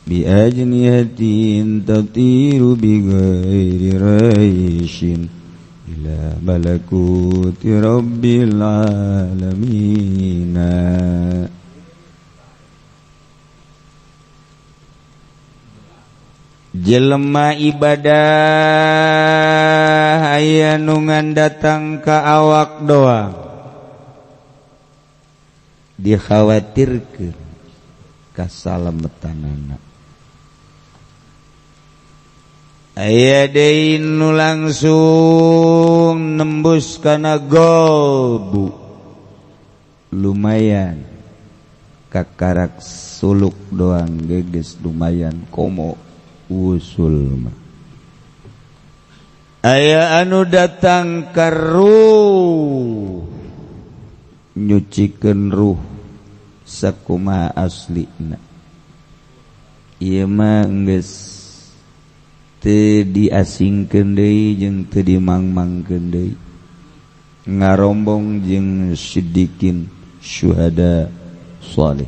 Bi ajnihatin tatiru bi ghairi raishin ila malakuti rabbil alamin. Jelema ibadah aya nu ngan datang ka awak doang, dikhawatirkeun kasalametanana. Aya deui nu langsung nembus kana golbu, lumayan kakarak suluk doang geges lumayan komo usul mah. Aya anu datang ka ruh, nyucikeun ruh sakumaha aslina. Ieu mah geus teu diasingkeun deui jeung teu dimangmangkeun deui, ngarombong jeung sidikin syuhada saleh.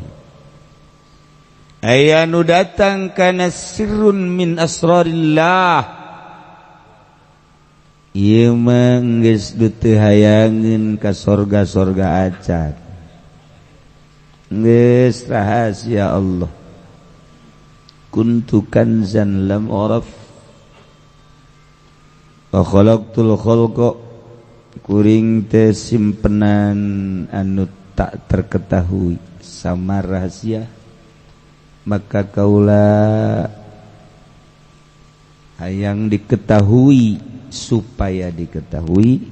Aya nu datang kana sirrun min asrarillah, ieu mah geus teu hayangeun ka sorga-sorga acan, geus rahasia Allah. Kuntu kanzan lam uraf wa khalaqtul khalqa, kuring teh simpenan anu tak terketahui sama rahasia, maka kaula hayang diketahui, supaya diketahui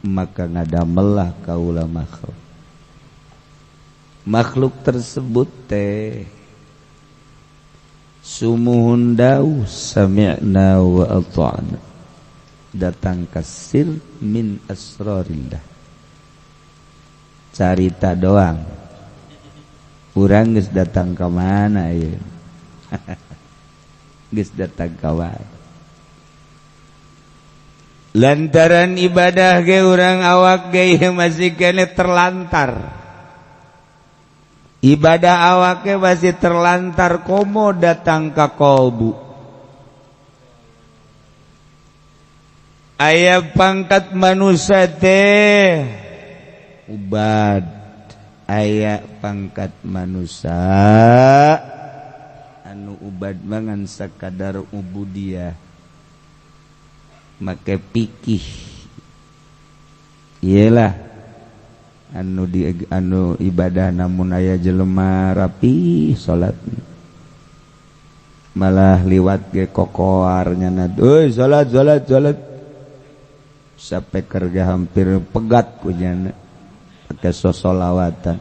maka ngadamelah kaula makhluk. Makhluk tersebut teh sumuhun dau sami'na wa ata'na, datang kasir min asrarillah. Carita doang, urang geus datang ka mana ieu? Geus datang ka mana? Lantaran ibadah ge urang awak ge masih kene terlantar. Ibadah awak ge masih terlantar komo datang ka kolbu. Aya pangkat manusia teh ubad, aya pangkat manusia anu ubad mangan sakadar ubudiyah make pikih. Iyalah anu di anu ibadah namun aya jelema rapi salat malah liwat ge kokoar nyana, euy salat salat salat sampai kerja hampir pegat ku nyana pakai sosolawatan.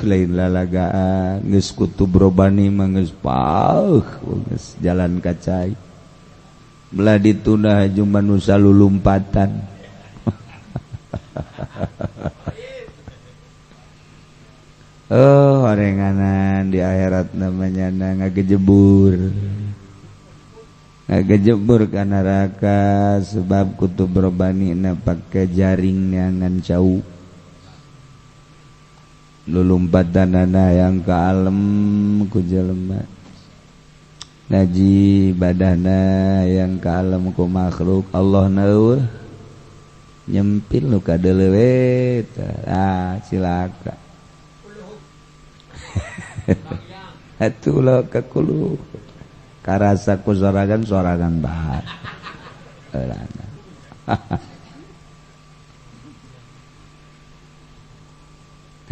Lain lalagaan geus kutub robani mah geus pauh geus jalan kacai belah ditunda jeung manusia lulumpatan. Oh, orenganan di akhirat namanya ngagejebur. Ngagejebur ka neraka sebab kutub robani na pake jaring ngan cau. Lulumpatanana yang ka alem ku jelema. Ngaji badana yang ka alem ku makhluk Allah na eueuh. Nyempil nu kadeuleu we tah, cilaka. Atuh ka kulu. Karasa ku sorangan sorangan bae.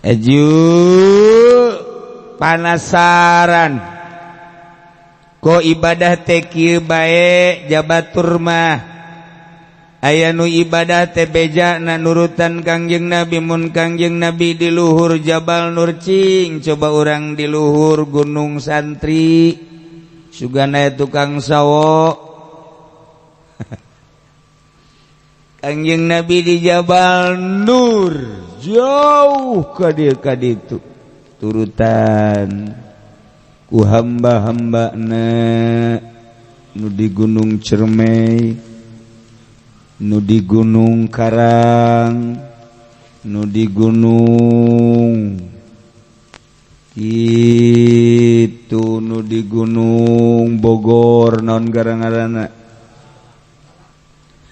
Eju panasaran ko ibadah teh kieu bae jabatur mah. Aya nu ibadah teh beja na nurutan Kangjeng Nabi, mun Kangjeng Nabi di luhur Jabal Nur cing coba urang di luhur Gunung Santri sugana tukang sawo. Kangjeng Nabi di Jabal Nur jauh ka dieu ka ditu turutan ku hamba-hambana nu di Gunung Cermai, nu di Gunung Karang, nu di Gunung Kitu nu di Gunung Bogor naon gara-garana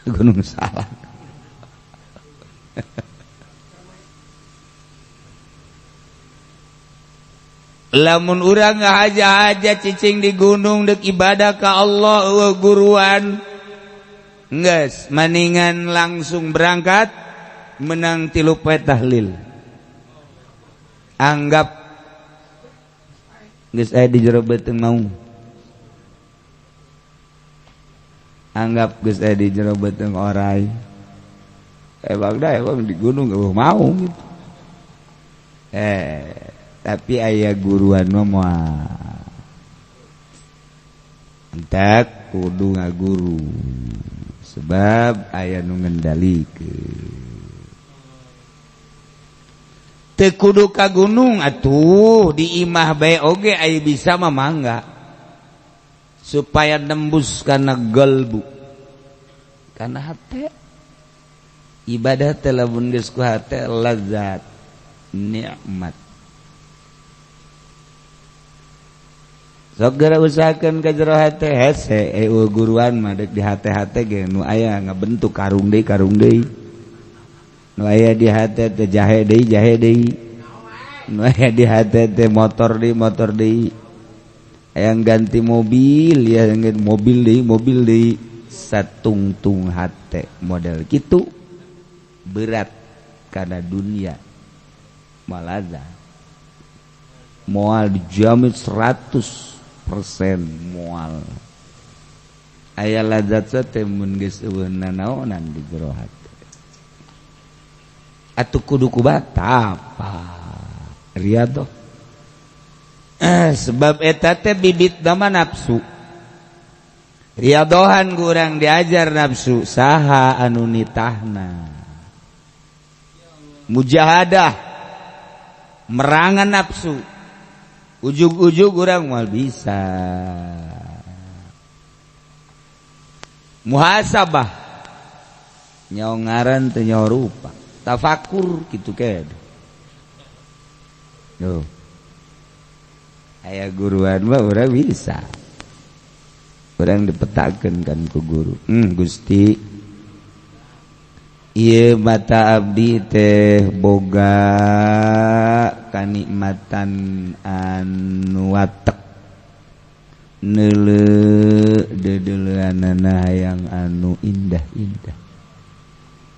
Gunung Salak. Lamun urang ngahaja-haja cicing di gunung dek ibadah ka Allah eueuh guruan geus maningan langsung berangkat menang 3 poe tahlil. Anggap geus aya di jero beuteung maung. Anggap geus aya di jero beuteung orai. Emang dah emang di gunung eueuh maung gitu. Tapi aya guruan mah moal. Entek kudu ngaguru. Sebab aya nu ngendalikeun. Teu kudu ka gunung atuh di imah bae oge aya bisa mah mangga. Supaya nembus kana galbu. Kana hate. Ibadah teh lamun geus ku hate lazat nikmat. Sok geura usahakeun ka jero hate hese eueuh guruan mah deuk di hate-hate ge nu aya ngabentuk karung deui karung deui. Nu aya di hate teh jahe deui jahe deui. Nu aya di hate teh motor deui. Hayang ganti mobil ya mobil deui satungtung hate model kitu berat karena dunia malaza moal dijamin 100% moal aya lazat teh mun geus eueuh nanaonan di jero hate atuh kudu kubat apa riyadhah sebab eta teh bibit dama nafsu riyadhohan kurang diajar nafsu saha anu nitahna mujahadah merangan nafsu ujug-ujug urang moal bisa muhasabah nyaho ngaran teu nyaho rupa tafakur kitu ke. Duh. Aya guruan mah urang bisa. Urang dipetakeun kan ku guru. Gusti. Ieu mata abdi teh boga kanikmatan anu watek. Neuleuh deudeuleunana hayang anu indah-indah.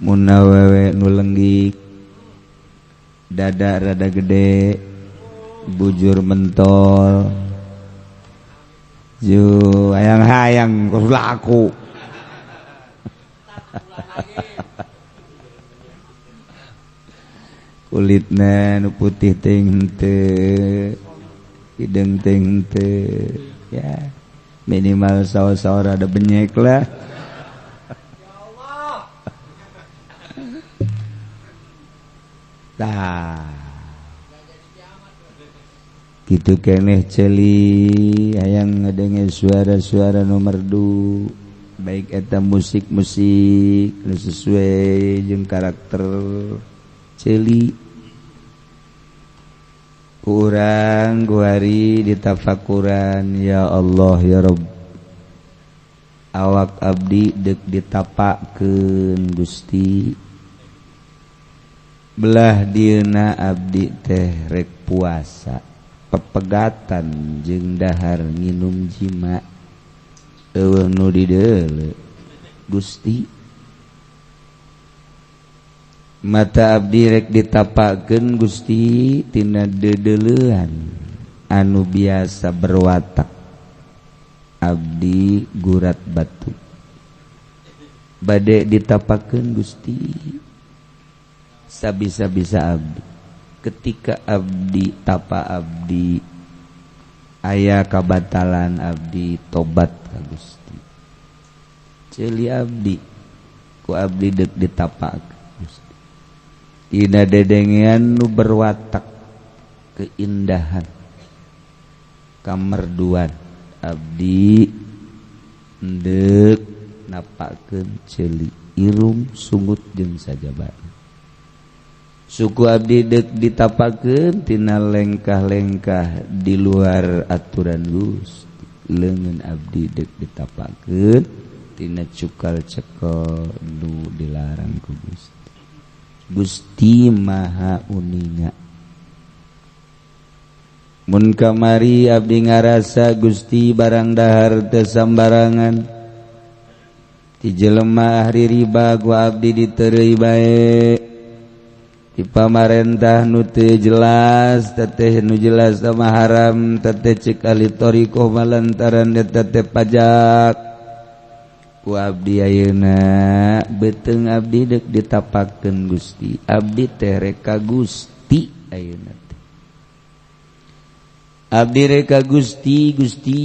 Mun awewe nu lenggik dada rada gede bujur mentol ju hayang-hayang kudu laku. Kulitna nu putih teh henteu hideung teh henteu ya minimal saos-saos rada benyek lah. Tah kitu keneh ceuli hayang ngadenge suara-suara nu merdu baik eta musik-musik nu sesuai jeung karakter ceuli kurang guari ditafakuran ya Allah ya Rabb awak abdi deuk ditapakeun Gusti belah dieuna abdi teh rek puasa pepegatan jeung dahar nginum jima eueuh nu dideuleu Gusti mata abdi rek ditapakeun Gusti tina deudeulean anu biasa berwatak abdi gurat batu bade ditapakeun Gusti sabisa-bisa abdi ketika abdi tapa abdi aya kabatalan abdi tobat ka Gusti ceuli abdi ku abdi deuk ditapakeun Gusti dina dedengean nu berwatak keindahan kamerduan abdi deuk napakeun ceuli irung sungut jeung sajabana. Suku abdi dek ditapakeun tina lengkah-lengkah di luar aturan Gusti. Leungeun abdi dek ditapakeun tina cukal cekel nu dilarang ku Gusti. Gusti Maha Uninga. Mun kamari abdi ngarasa Gusti barang dahar teu sambarangan. Ti jelema ahli riba ku abdi diteureuy bae. Di pamarentah nu teu jelas teteh nu jelas sama haram teteh cek ahli thariqah malantaran eta teh pajak. Ku abdi ayeuna beuteung abdi deuk ditapakeun Gusti. Abdi teh rek ka Gusti ayeuna teh. Abdi rek ka Gusti, Gusti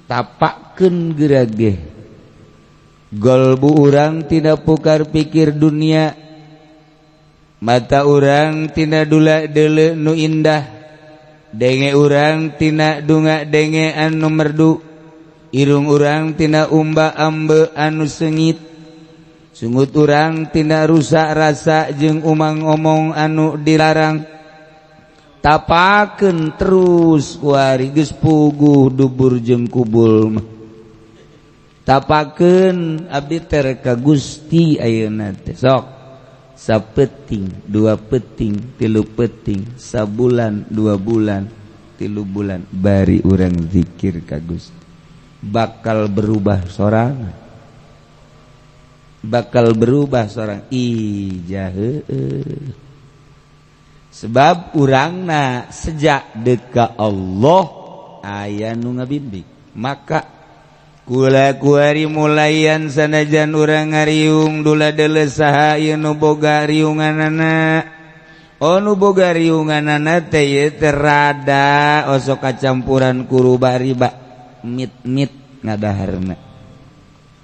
tapakeun geura ge. Golbu urang tidak pukar pikir dunia. Mata urang tina dula deuleu nu indah, denge urang tina dunga denge anu merdu, irung urang tina umba ambe anu sengit, sungut urang tina rusak rasa jeung umang omong anu dilarang. Tapakeun terus kuari geus puguh dubur jeung kubul mah. Tapakeun abdi teh rek ka Gusti ayeuna teh. Sok sapeting, dua peting, tilu peting, sabulan, 2 bulan, 3 bulan, bari urang zikir ka Gusti. Bakal berubah sorangan. Bakal berubah sorang. Ijah heueuh. Sebab urangna sejak deka Allah aya nu ngabimbing. Maka kula kuari mulayan sanajan urang ngariung dula deuleu saha ieu nu boga riunganana. Oh, nu boga riunganana teh ieu teh rada osok kacampuran ku riba mit-mit ngadaharna.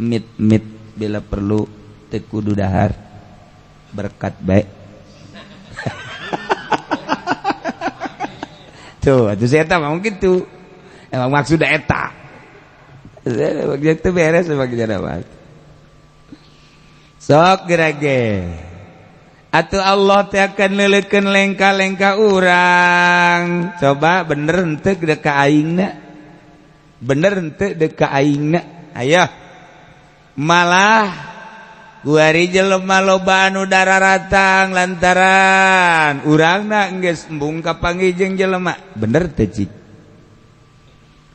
Mit-mit bila perlu teu kudu dahar berkat baik. Tuh, atuh saya mah mungkin tuh. Emang maksud eta. Itu beres sebagai mah. Sok gerage. Atuh Allah teh akan leulekeun lengkah-lengkah urang. Coba bener henteu dek ka aingna. Bener henteu dek ka aingna. Ayo. Malah kuari jelema loba anu dararatang lantaran urangna geus embung kapanggih jeung jelema. Bener teu cik?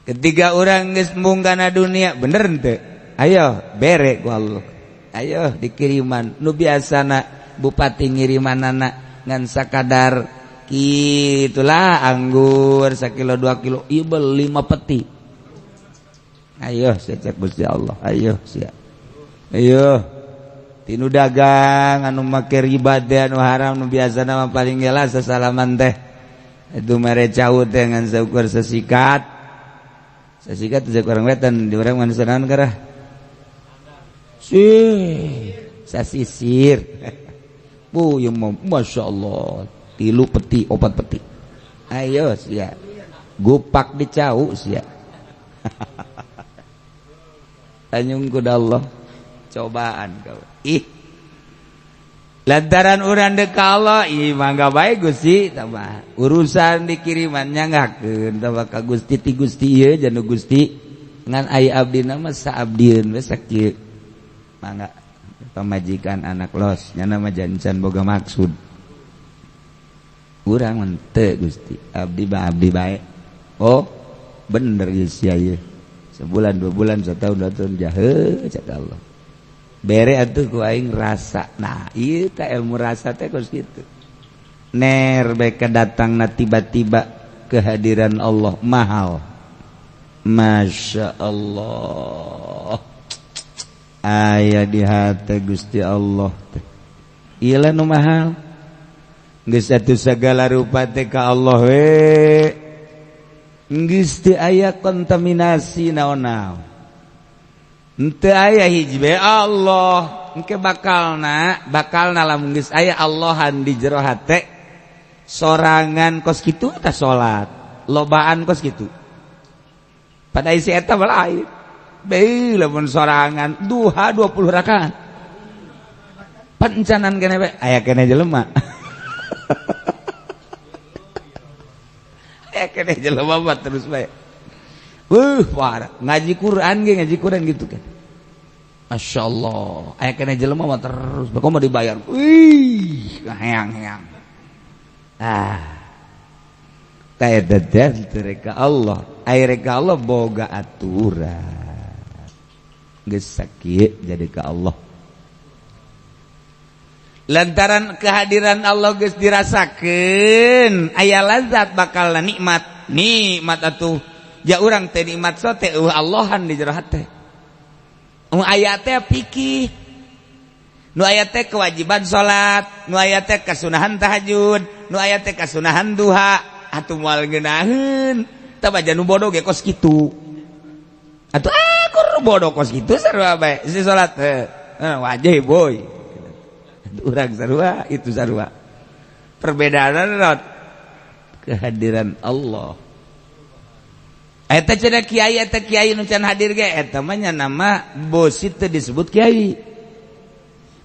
Ketika urang geus embung kana dunia, bener henteu? Ayo bere ku Allah. Ayo dikiriman nu biasana bupati ngirimanana ngan sakadar kitulah anggur sakilo 2 kilo, ieu 5 peti. Ayo cek Gusti Allah, ayo sia. Ayo tinu dagang anu make riba teh anu haram nu biasana mah paling gela sasalaman teh itu mere cau teh ngan saukur sesikat. Sesikat teh kurang wetan di urang manusia naon karah? Sih, sasisir. Bu, yang mau, masya Allah, tilu peti, opat peti. Ayo sia, gupak dicau sia. Tanyung kuda Allah, cobaan kau. Ih, lantaran urang dek Allah, ih mangga bae Gusti, tambah urusan dikiriman nyanggakeun tambah ka Gusti ti Gusti ieu janu Gusti ngan aya abdi nama saabdieun we sakieu. Mangga pamajikan anak los nyana mah jancan boga maksud. Urang mah teu Gusti, abdi mah abdi bae. Oh, bener ieu sia ieu. Sebulan, 2 bulan, setahun, 2 tahun, jahe cek Allah. Bere atuh ku aing rasa. Nah, ieu teh ilmu rasa teh kos kitu. Ner beka datangna tiba-tiba kehadiran Allah mahal. Masya Allah. Aya di hati Gusti Allah teh. Ieu nu mahal. Geus atuh sagala rupa teh ka Allah we. Geus teu aya kontaminasi naon-naon. Henteu aya hiji bae Allah. Engke bakalna lamun geus aya Allahan di jero hate sorangan kos kitu tah salat. Lobaan kos kitu. Pada isi eta mah lain. Bae lamun sorangan duha 20 rakaat. Pancanan keneh bae aya keneh jelema. Aya keneh jelema mah terus bae. Parah. Ngaji Quran ge ngaji Quran gitu kan. Masya Allah, aya keneh jelema mah terus kok mau dibayar. Wih, heang-heang. Ah. Teh reka Allah, ai reka Allah boga aturan. Geus sakieu jadi ka Allah. Lantaran kehadiran Allah geus dirasakeun, aya lazat bakal nikmat. Nikmat atuh. Ja urang teh nikmat sote eueuh Allahan di jero hate. Nu aya teh fikih. Nu aya teh kewajiban salat, nu aya teh kasunahan tahajud, nu aya teh kasunahan duha. Atuh moal ngeunaheun. Tah baja nu bodoh ge kos kitu. Atuh akur bodoh kos kitu sarua bae. Si salat heuh wajib boy. Urang sarua itu sarua. Perbedaan kehadiran Allah. Eta cenah kiai eta kiai nu can hadir ge eta mah nya nama beusi teu disebut kiai.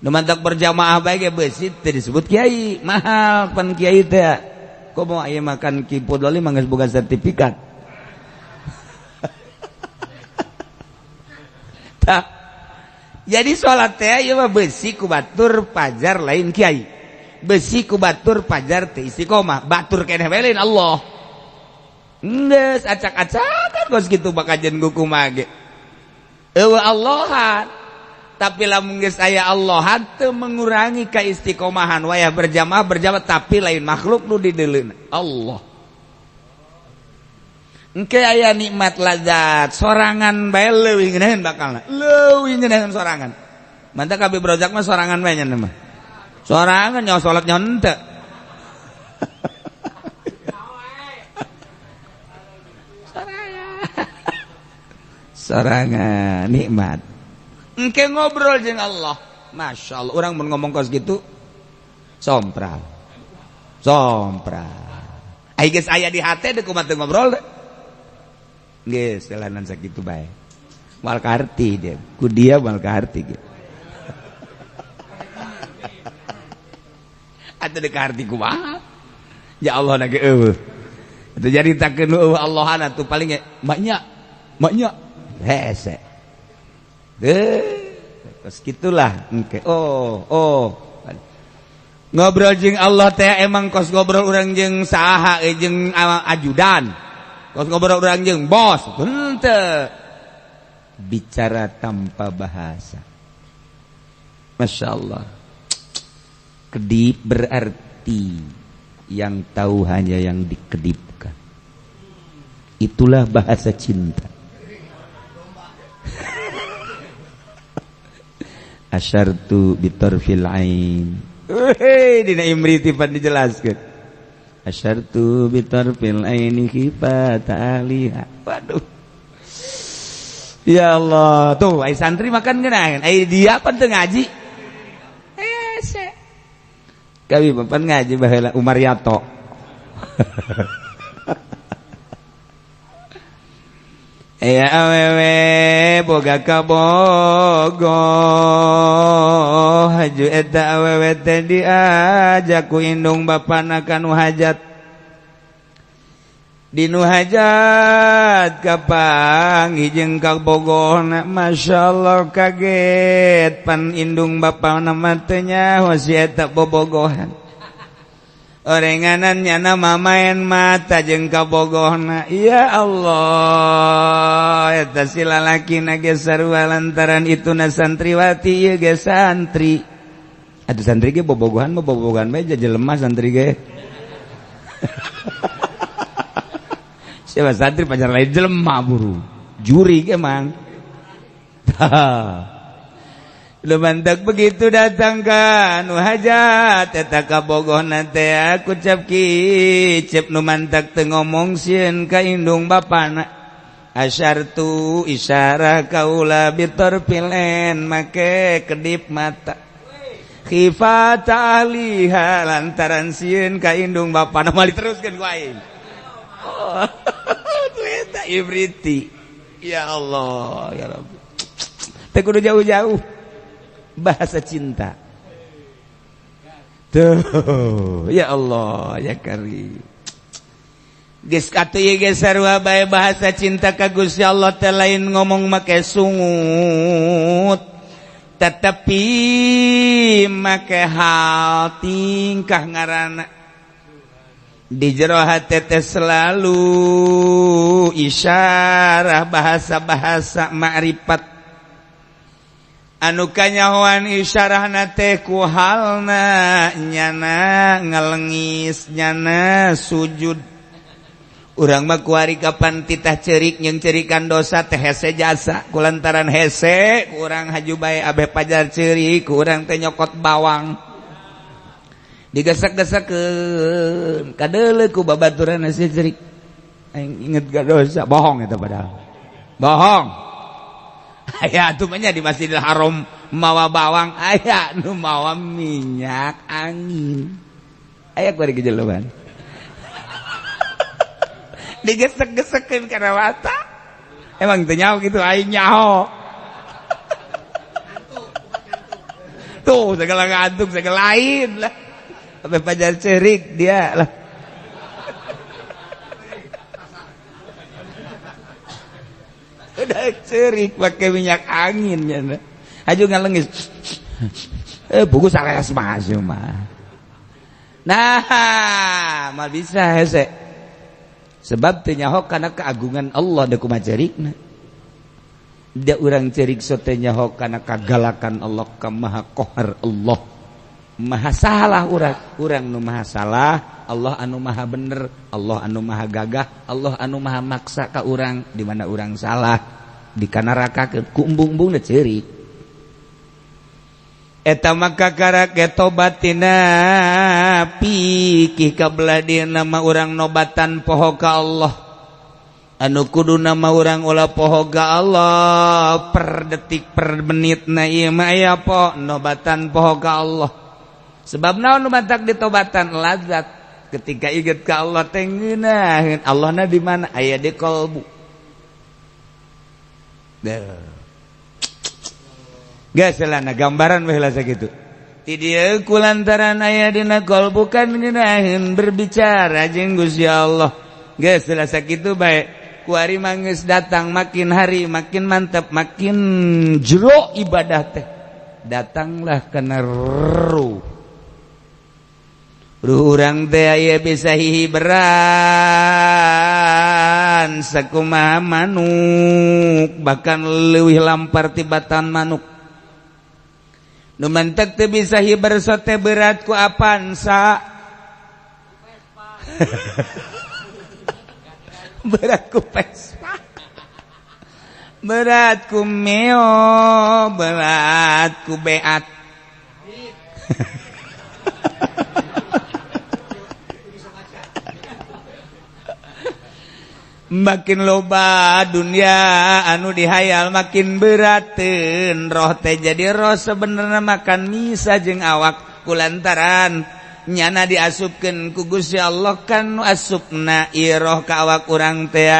Nu mantak berjamaah bae ge beusi teu disebut kiai. Mahal pan kiai teh. Kok mau aya makan Ki Podoli mah geus boga sertifikat. Tah. Jadi salat teh ieu mah beusi ku batur pajar lain kiai. Beusi ku batur pajar teh istiqomah, batur keneh bae lain Allah. Geus acak-acakan kos kitu bakajen kumaha ge. Eueuh Allahan. Tapi lamun geus aya Allahan teu mengurangi kaistiqomahan wayah berjamaah berjamaah tapi lain makhluk nu dideuleuna Allah. Engke aya nikmat lazat sorangan bae leuwih ngeunaheun bakalna. Leuwih ngeunaheun sorangan. Mantap kabeh brojak mah sorangan bae nya mah. Sorangan nyawa salat nyawa henteu. Sorangan nikmat. Engke ngobrol jeung Allah. Masya Allah, orang mun ngomong kos gitu sompral. Sompral. Ai geus aya di hate deuk kumaha teu ngobrol. Geus jalanan sakitu bae. Moal kaharti dia. Ku dia moal kaharti ge. Atuh deuk kaharti kumaha? Ya Allah na ge eueuh. Atuh jadi takeun eueuh Allahan atuh paling ge maknya. Maknya hese. Deh, terus gitulah engke. Oh. Ngobrol jeung Allah teh emang kos ngobrol urang jeung saha jeung ajudan. Kos ngobrol urang jeung bos, henteu. Bicara tanpa bahasa. Masya Allah. Kedip berarti yang tahu hanya yang dikedipkan. Itulah bahasa cinta. Asyartu bitarfil ain. Hei, dina Imriti pan dijelaskeun. Asyartu bitarfil aini khifata ahliha. Waduh. Ya Allah, tuh ai santri makan geunaheun. Ai dia pan teu ngaji. Hese. Kami pan ngaji baheula Umar Yato. Ya awewe boga kabogo haju eta awewe teh diajak ku indung bapana ka nu hajat. Dinu hajat kapanggih jeung kabogohna masyaallah kaget pan indung bapana mah teu nyaho si eta bobogohan. Orenganan nyana main mata jeung kabogohna. Ya Allah, eta si lalakina ge sarua lantaran ituna santriwati ieu ge santri. Atuh santri ge bobogohan mah bobogohan bae jelema santri ge. Siapa santri pacar lain jelema buru. Juri ge mang. Lumantak begitu datang ka nu hajat eta kabogohna teh aku cap kicep nu mantak teu ngomong sieun ka indung bapana. Asyartu isyarah kaula bitarfilen make kedip mata. Khifata ahliha lantaran sieun ka indung bapana mali teruskeun ku aing. Oh, eta ibriti. Ya Allah, ya Rabbi. Teu kudu jauh-jauh. Bahasa cinta. Tuh, ya Allah, ya Karim. Geus atuh ieu ge sarua bae bahasa cinta ka Gusti Allah teh lain ngomong make sungut, tetapi make hal tingkah ngaranna. Di jero hate teh selalu isyarah bahasa-bahasa ma'rifat. Anu kanyahoan isyarahna teh ku halna nyana ngalengis nyana sujud. Urang mah kuari kapan titah cerik jeung cerikan dosa teh hese jasa kulantaran hese urang haju bae abeh pajar cerik urang teh nyokot bawang digesek-gesekkeun kadeuleu ku babaturan hese cerik aing inget ga dosa bohong eta padahal bohong. Aya atuh mah nya di Masjidil Haram mawa bawang aya nu mawa minyak angin aya kuari gejeloban digesek-gesekeun kana mata emang teu nyaho kitu aing nyaho tuh segala ngantuk segala lain lah sampai pajar cerik dia lah. Udah cerik pakai minyak angin ya aju ngalengis buku salah masuk mah nah mal bisa hese sebab teu nyaho kana keagungan Allah da kumaha cerikna. Da urang cerik so teu nyaho kana kagalakan Allah ka maha qahar Allah. Maha salah urang, urang nu maha salah, Allah anu maha bener, Allah anu maha gagah, Allah anu maha maksa ka urang di mana urang salah dikanarakakeun ku embung-embungna cerik. Eta maka karak tobat tina pikih kabelah dieuna mah urang nobatan poho ka Allah. Anu kudu nama urang ulah poho ka Allah per detik per menitna ieu mah aya po nobatan poho ka Allah. Sebab naon nu matak ditobatan lazat ketika inget ka Allah teh ngeunaheun Allahna di mana aya di kalbu. Geus lah gambaran we lah sakitu. Ti dieu kulantaran aya dina qalbu kan ngeunaheun berbicara jeung Gusti Allah. Geus lah sakitu bae. Kuari mah geus datang makin hari makin mantap makin jero ibadah teh. Datanglah kana ruh. Ruh urang teh aya bisa hihiberan sakumaha manuk bahkan leuwih lampar tibatan manuk. Nu mantek teu bisa hiber sote berat ku Avanza. Berat ku Vespa. Berat ku Mio, berat ku Beat. Makin loba dunia anu dihayal makin berateun roh teh jadi roh sebenarnya makan misa jeung awak kulantaran nyana diasupkeun ku Gusti Allah kan nu asupna ieu roh ka awak urang teh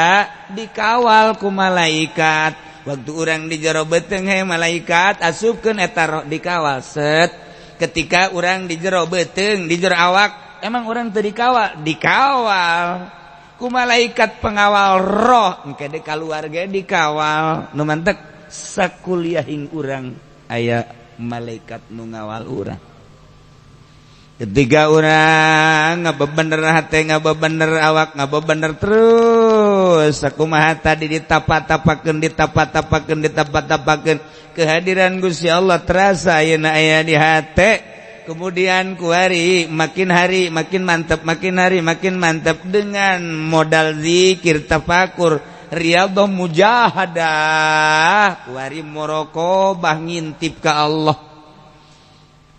dikawal ku malaikat waktu urang di jero beuteung he malaikat asupkeun eta roh dikawal set ketika urang di jero beuteung di jero awak emang urang teu dikawal dikawal ku malaikat pengawal roh engke de kaluarga dikawal nu mantek sakuliahing urang aya malaikat nu ngawal urang ketika urang ngabebener hate ngabebener awak ngabebener terus sakumaha tadi ditapa-tapakeun ditapa-tapakeun ditapa-tapakeun kehadiran Gusti Allah terasa ayeuna aya di hate. Kemudian ku hari makin mantap, makin hari makin mantap dengan modal zikir, tafakur, riyadhah, mujahadah. Ku hari muraqabah ngintip ka Allah.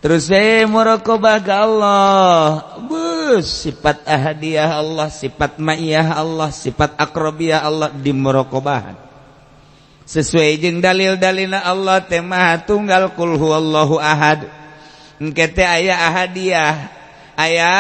Terus muraqabah ka Allah. Bus, sifat ahadiyah Allah, sifat ma'iyah Allah, sifat akrabiyah Allah di muraqabahan. Sesuai jeung dalil-dalilna Allah teh Maha Tunggal, qul huwallahu ahad. Engke teh aya ahadiyah, aya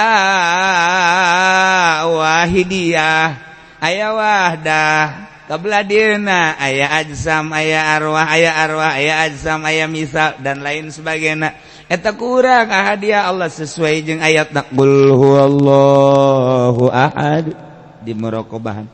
wahidiyah, aya wahdah. Kabelah dieuna aya ajsam, aya arwah, aya arwah, aya ajsam, aya misal dan lain sebagainya. Eta kurang ahadiyah Allah sesuai jeung ayat qul huwallahu ahad di muraqabahan.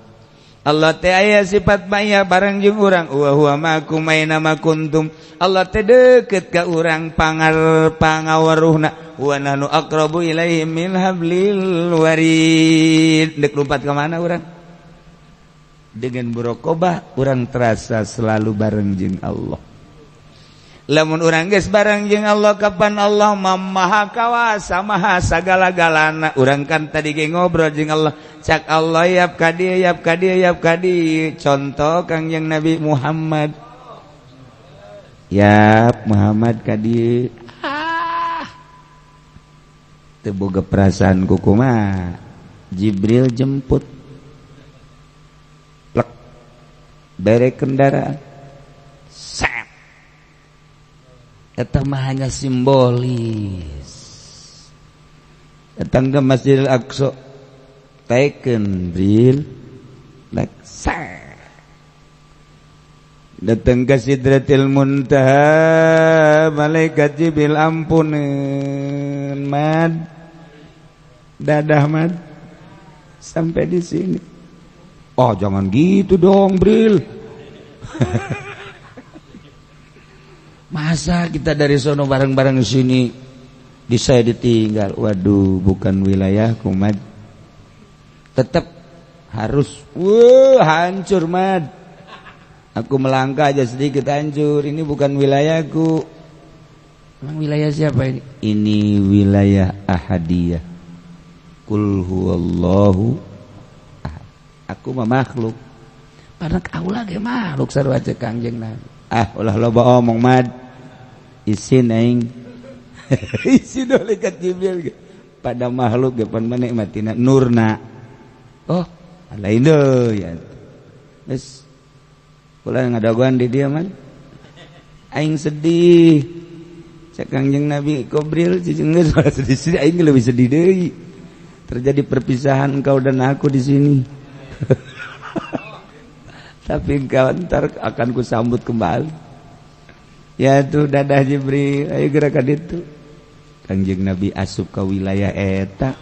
Allah teh aya sifat maya bareng jeung urang wa huwa ma'akum aina ma kuntum. Allah teh deukeut ka urang pangar pangaweruhna wa nahnu aqrabu ilaihi min hablil warid. Dek lompat ka mana urang? Dengan muraqabah urang terasa selalu bareng jeung Allah. Lamun urang geus bareng jeung Allah kapan Allah maha kawasa maha sagala-galana. Urang kan tadi ge ngobrol jeung Allah, cak Allah yap ka dieu yap ka dieu yap ka dieu. Contoh Kangjeng Nabi Muhammad, yap Muhammad ka dieu. Ah, teu boga perasaan kukumaha. Jibril jemput plek bere kendaraan set. Eta mah hanya simbolis. Datang ke Masjidil Aqsa, taikeun Bril, lek set. Datang ke Sidratil Muntaha, malaikat Jibril ampuneun mad. Dadah mad. Sampai di sini. Oh, jangan gitu dong, Bril. Masa kita dari sono bareng-bareng sini di saya ditinggal. Waduh, bukan wilayahku, Mad. Tetap harus wah, hancur, Mad. Aku melangkah aja sedikit hancur. Ini bukan wilayahku. Emang wilayah siapa ini? Ini wilayah ahadiyah. Qul huwallahu ahad. Aku mah makhluk. Padahal kaula ge makhluk sarua ceuk Kangjeng Nabi. Ah, ulah loba omong, Mad. Isin aing. Isin malaikat Jibril pada makhluk ge pan menikmatina nurna. Oh, lain deui ya. Geus kula ngadagoan di dieu man. Aing sedih. Cek Kangjeng Nabi Qobril cicing geus sedih, aing lebih sedih deui. Terjadi perpisahan engkau dan aku di sini. Tapi engkau ntar akan kusambut kembali. Ya tuh dadah Jibril, ayo gerakan itu. Kangjeng Nabi asup ke wilayah eta.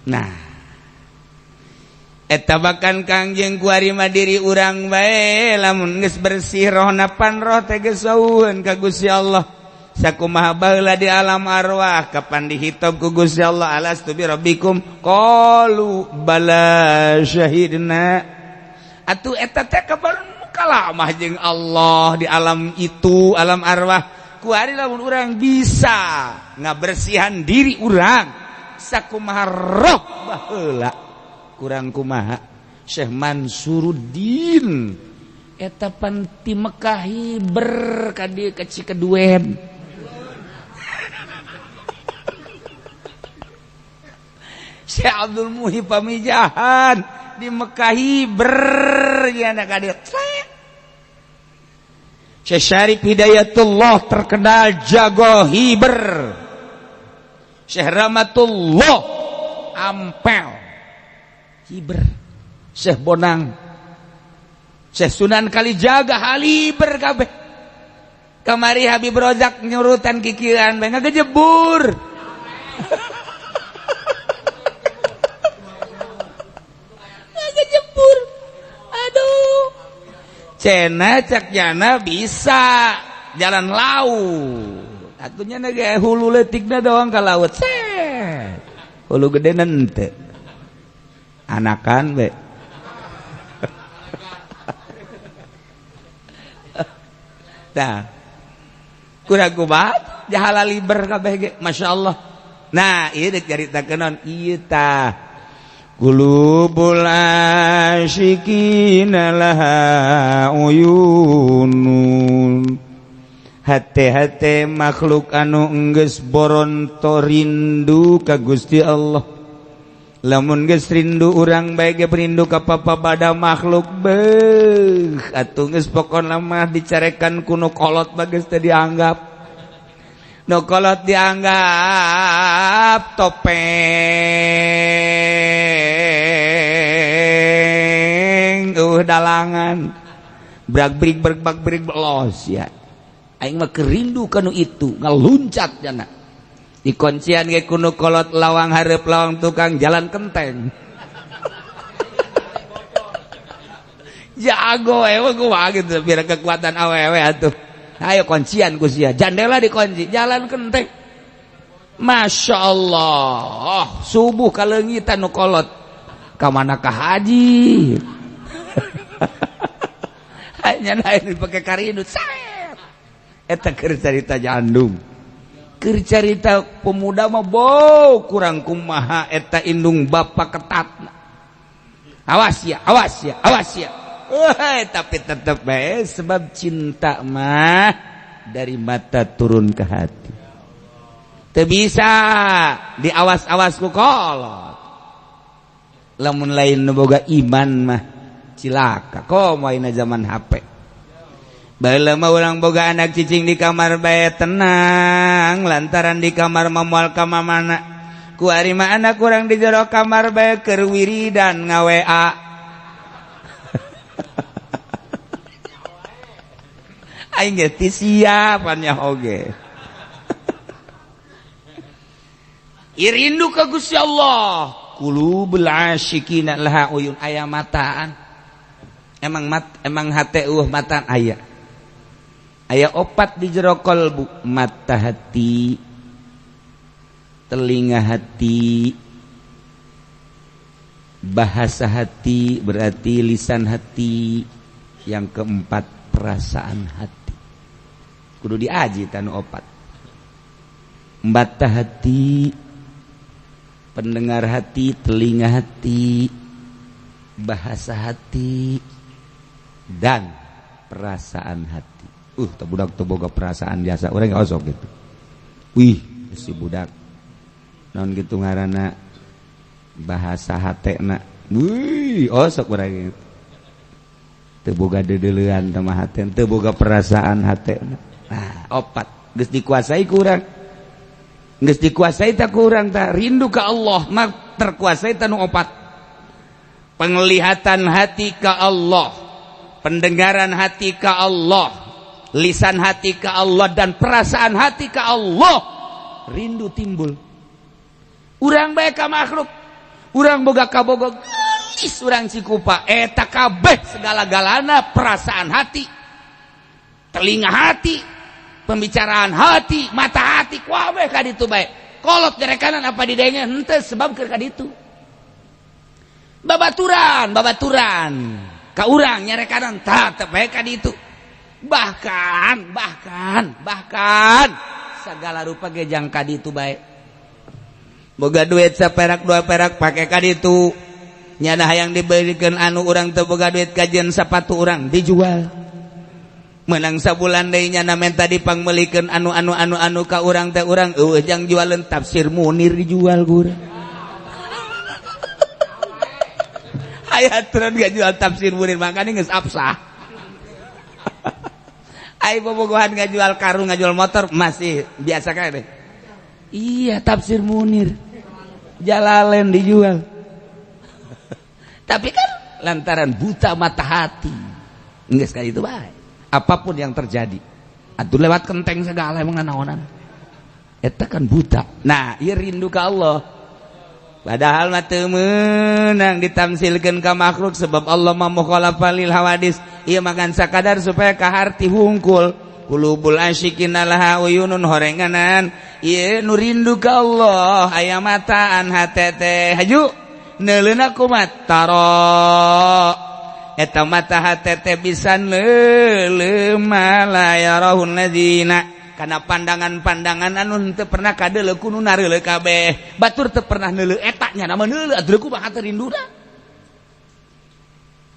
Nah, eta bahkan Kangjeng kuari mah diri urang bae lamun geus bersih rohna pan roh teh geus saueun ka Gusti Allah. Sakumaha baheula di alam arwah kapan dihitab ku Gusti Allah alastu bi rabbikum qalu bala syahidna. Atuh eta teh kapan kalamah jeung Allah di alam itu, alam arwah. Kuari lamun urang bisa ngabersihan diri urang sakumaha roh baheula kurang kumaha Syekh Mansuruddin eta pan ti Mekah hiber ka dieu ka Cikeduen. Syekh Abdul Muhyi Pamijahan di Mekah hiber nya ka dieu. Syekh Syarif Hidayatullah terkenal jago hiber. Syekh Rahmatullah ampel hiber. Syekh Bonang, Syekh Sunan Kalijaga haliber kabeh. Kamari Habib Rozak nyurutan kikiran bae ngagejebur. Ngagejebur. Aduh. Cena cak jana bisa jalan laut. Atunya ge hulu leutikna doang ka laut. Set. Hulu gede henteu. Anakan be. Nah, kurang kumaha jahala liber kabeh ge, masyaallah. Nah, ieu deuk caritakeun ieu tah. Qulubul asyikina laha uyunun. Hate-hate makhluk anu enggeus boronto rindu ka Gusti Allah. Lamun geus rindu urang bae ge rindu ka papada makhluk beuh atuh geus pokona mah dicarekan ku nu kolot mah geus teu dianggap. Nu kolot dianggap topeng dalangan brak brik brak brik belos ya. Aing mah kerindu kanu itu ngalunjak. Luncat jana. Dikuncian ge ku nu kolot lawang hareup, lawang tukang jalan kenteng. Jago ewe gua gitu biar kekuatan awewe atuh. Ayo kuncian ku sia, jandela dikunci, jalan kenteng. Masya Allah, subuh kaleungitan nu kolot. Ka mana ka haji? Hanya lain dipakai karidut. Set. Eta keur carita jandung. Keur carita pemuda mah bau kurang kumaha eta indung bapak ketat. Awas ya, awas ya, awas ya. Wah, tapi tetep bae sebab cinta mah dari mata turun ke hati. Teu bisa diawas-awas ku kolot. Lamun lain nu boga iman mah cilaka. Komo ayeuna zaman HP. Baheula mah urang boga anak cicing di kamar bae tenang lantaran di kamar mah moal ka mamana. Ku ari mah anak urang di jero kamar bae keur wiridan nga-WA. Aing ge teu siap nya oge. Irindu ka Gusti Allah. Qulubul asyikina laha uyun, aya mataan. Emang mat, emang hate eueuh mataan aya. Aya opat di jero kalbu, mata hati, telinga hati, bahasa hati berarti lisan hati, yang keempat perasaan hati. Kudu diaji tanu opat. Mata hati, pendengar hati, telinga hati, bahasa hati, dan perasaan hati. Teu budak teu boga perasaan biasa, urang osok gitu. Wih, si budak. Naon gitu ngaranna bahasa hatena. Wih, osok urang gitu. Teu boga deudeulean teh mah hate, teu boga perasaan hatena. Nah, opat geus dikuasai ku urang. Geus dikuasai tak kurang tak rindu ka Allah mah terkuasai tanu opat. Penglihatan hati ka Allah, pendengaran hati ka Allah, lisan hati ka Allah, dan perasaan hati ka Allah. Rindu timbul. Urang bae ka makhluk, urang boga kabogo geulis urang cikupa eta kabeh segala-galana perasaan hati, telinga hati, pembicaraan hati, mata hati, kabeh ka ditu bae. Kolot gerekanan apa didenge henteu sebab keur ka ditu. Babaturan, babaturan ka urang nyarekanan tah teu bae ka ditu. Bahkan, bahkan, bahkan segala rupa ge jang ka ditu bae. Boga duit saperak dua perak pake ka ditu. Nyana hayang dibelikeun anu urang teu boga duit kajian sapatu urang dijual. Menang sabulan deui nyana menta dipangmeulikeun anu anu anu anu ka urang teh urang eueuh jang jualeun tafsir Munir dijual ku urang. Aya aturan ngajual tafsir Munir makane geus absah. Ai bobogohan ngajual karung ngajual motor masih biasa kae deh. Iya tafsir Munir Jalalain dijual. Tapi kan lantaran buta mata hati. Geus ka ditu bae. Apapun yang terjadi atuh lewat kenteng segala emang naonan eta kan buta. Nah ieu rindu ka Allah padahal mah teu meunang ditamsilkeun ka makhluk sebab Allah mah mukhalafa lil hawadis. Ieu makan sakadar supaya kaharti hungkul. Qulubul asyiqina laha uyunun horenganan. Ieu nu rindu ka Allah aya mataan hate teh haju neuleuna kumaha tara eta mata hate teh bisa neuleum la yarahun ladina kana pandangan-pandangan anu henteu pernah kadeuleu ku nu nareuleu kabeh batur teu pernah neuleu eta nya nama neuleu atuh kumaha teh rinduna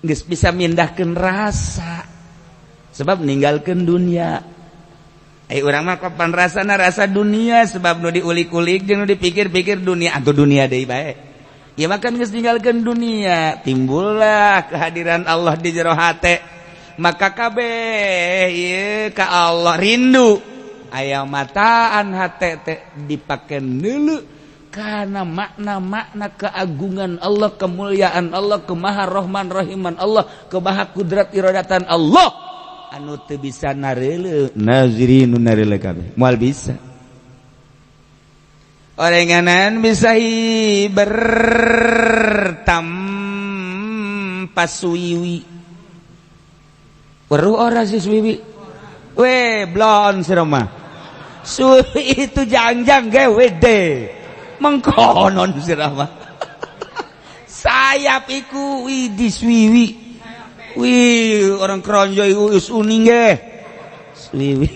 geus bisa mindahkeun rasa sebab ninggalkeun dunia. Ai urang mah kapan rasana rasa dunia sebab nu diulik-ulik jeung nu dipikir-pikir dunia atuh dunia deui bae. Ya makan geus ninggalkeun dunia, timbullah kehadiran Allah di jero hate. Maka kabeh ieu ka Allah rindu. Aya mataan hate teh dipake neuleu kana makna-makna keagungan Allah, kemuliaan Allah, kemaha Rahman Rahiman Allah, kemaha kudrat iradatan Allah. Anu teu bisa nareuleu, nazirin nu nareuleu kabeh. Moal bisa. Orenganan bisa hiber tanpa suwiwi. Weruh ora si suwiwi? Weh, blon si mah. Suwiwi itu jangjang gewede. Mengkonon si mah. Sayap iku widih suwiwi. Wih, orang keronjo iku wis uning ge. Suwiwi.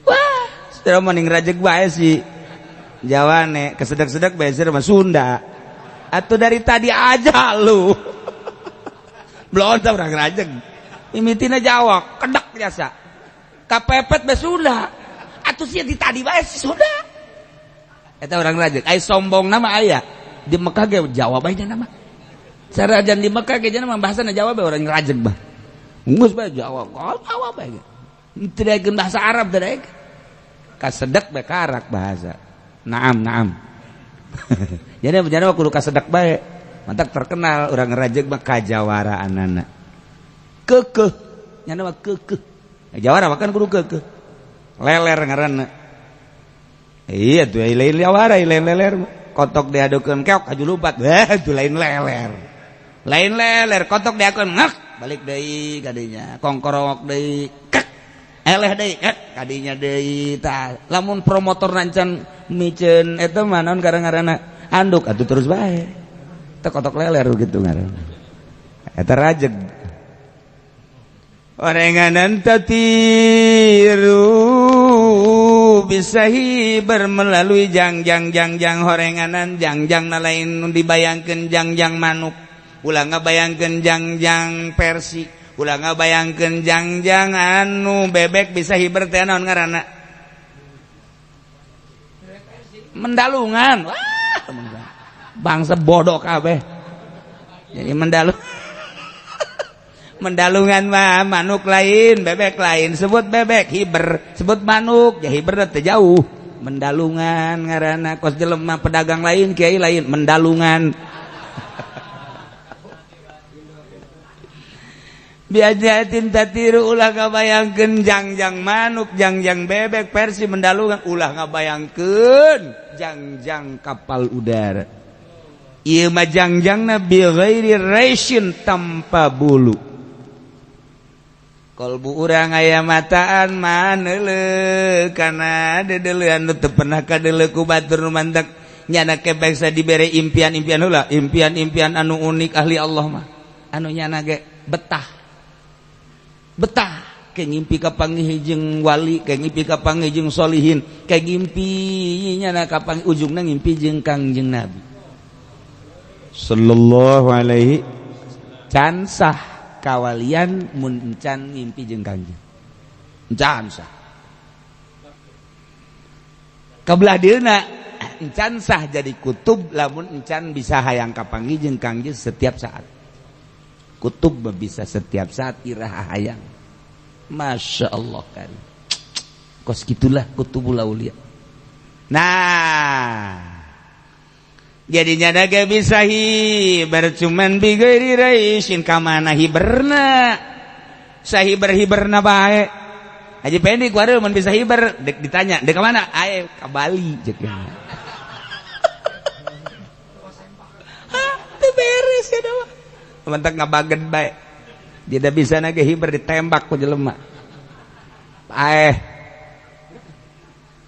Wah, sira mending rajeg bae sih. Jawane kesedek-sedek bae sira mah Sunda. Atau dari tadi aja lu. Belum tau orang rajeg. Mimitina Jawa, kedek biasa. Kapepet bae Sunda. Atuh sia di tadi bae si Sunda. Eta orang rajeg. Ai sombong nama aya. Di Mekah ge Jawa bae nya nama. Sarajan di Mekah ge nya mah bahasana Jawa bae orang rajeg mah. Geus bae Jawa, Jawa bae. Teu daekeun bahasa Arab teu daek. Kasedek bae karak bahasa. Naam, naam. Jadi bencana kudu kasedek bae. Mantak terkenal orang rajeg mah kajawaraanana. Keukeuh, nya mah keukeuh. Jawara mah kan kudu keukeuh. Leler ngaranna. Iya tuh lain jawara, lain leler. Kotok diadukeun keok aju lupat. Wah, itu lain leler. Lain leler, kotok diadukeun ngek, balik deui kadinya. Kongkorowok deui, kek. Eleh deui, kek, kadinya deui tah. Lamun promotor nancan miceun eta mah naon ngaranna anduk atuh terus bae. Teu kotok leler gitu ngaranna. Eta rajeg. Orenganan tatiru bisa hiber melalui jangjang jangjang horenganan jangjang na lain dibayangkeun jangjang manuk, ulah ngabayangkeun jangjang persi, ulah ngabayangkeun jangjang anu bebek bisa hiber teh naon ngaranna? Mendalungan. Wah, bangsa bodoh kabeh. Jadi mendalung mendalungan mah manuk lain, bebek lain. Sebut bebek hiber, sebut manuk ya hiber teh jauh. Mendalungan ngaranna kos jelema pedagang lain, kiai lain, mendalungan. Biajatin tatiru ulah ngabayangkeun jangjang manuk, jangjang bebek versi mendalungan, ulah ngabayangkeun jangjang kapal udara. Ieu mah jangjangna bi ghairi raisin tanpa bulu. Kolbu urang aya mataan maneuleuh kana dedeleuan nu teu pernah kadeuleuh ku batur nu mantak nyana ke bangsa dibere impian-impian heula, impian-impian anu unik ahli Allah mah. Anu nyana ge betah. Betah ke ngimpi kapanggih jeung wali, ke ngimpi kapanggih jeung solihin, ke ngimpi nyana kapanggih ujungna ngimpi jeung Kangjeng Nabi sallallahu alaihi can sah kawalian mun encan ngimpi jeung Kangjeng. Encan sah. Kabelah dieuna encan sah jadi kutub lamun encan bisa hayang kapanggih jeung Kangjeng setiap saat. Kutub bisa setiap saat iraha hayang. Masya Allah kan. Kos gitulah kutubul aulia. Nah, jadinya daga bisa hiber cuman bighairi raisin kamana hiberna. Sahiber-hiberna bae. Haji Pendi kuari mun bisa hiber dek ditanya, dek ka mana? Ae ka Bali jeung. Hah, teu beres ya mah. Mantak ngabagen bae. Tidak bisa nage hiber ditembak ku jelema. Ae.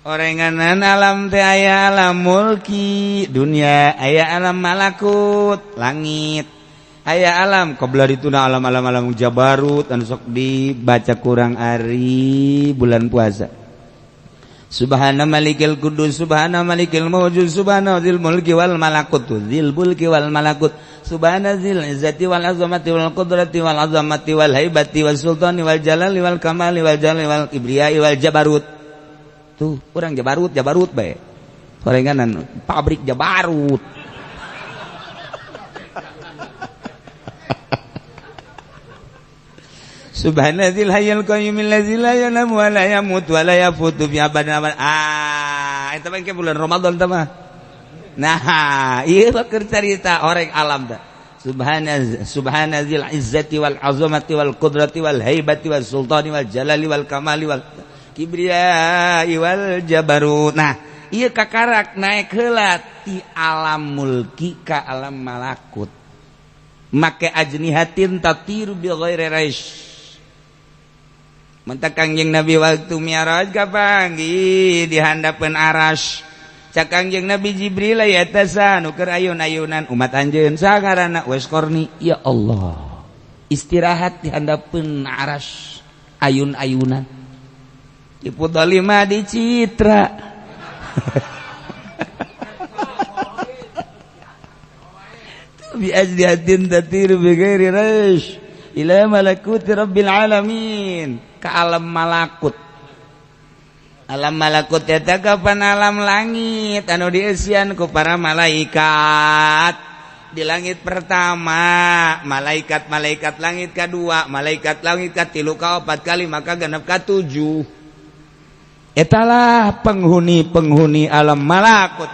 Orenganan alam teh aya alam mulki dunia, aya alam malakut langit, aya alam qabla dituna alam-alam alam jabarut anu sok dibaca kurang ari bulan puasa. Subhana malikil kudus, subhana malikil mawjud, subhana dzil mulki wal malakut, dzil mulki wal malakut, subhana dzil izzati wal azamati wal qudrati wal azamati wal haibati was sultani wal jalali wal kamali wal jalali wal kibriyai wal jabarut. Tuh, orang Jabarut, Jabarut bae. Sorenganan pabrik Jabarut. Subhanadzil hayyul qayyum allazi la yanamu wa la yamut wa la yafutu fi abadan abad. Ah, eta mah bulan Ramadan teh mah. Nah, ieu mah keur carita oreng alam teh. Subhanadzil izzati wal azamati wal qudrati wal haibati was sultani wal jalali wal kamali wal Kibriya wal jabarut. Nah, ieu kakarak naik heula ti alam mulki ka alam malakut. Make ajnihatin tatiru bi ghairi raish. Mentak Kangjeng Nabi waktu mi'raj kapanggih di handapeun aras. Cak Kangjeng Nabi Jibril ya eta nu keur ayun-ayunan umat anjeun sangarana Uwais Qarni. Ya Allah, istirahat di handapeun aras ayun-ayunan. Ipudali mah dicitra. Bi ajnihatin tatiru bi ghairi raish ila malakuti rabbil alamin, ke alam malakut. Alam malakut eta kapan alam langit anu dieusian ku para malaikat. Di langit pertama malaikat-malaikat langit kedua, malaikat langit katilu, kaopat, kalima, kagenep, katujuh. Etalah penghuni-penghuni alam malakut.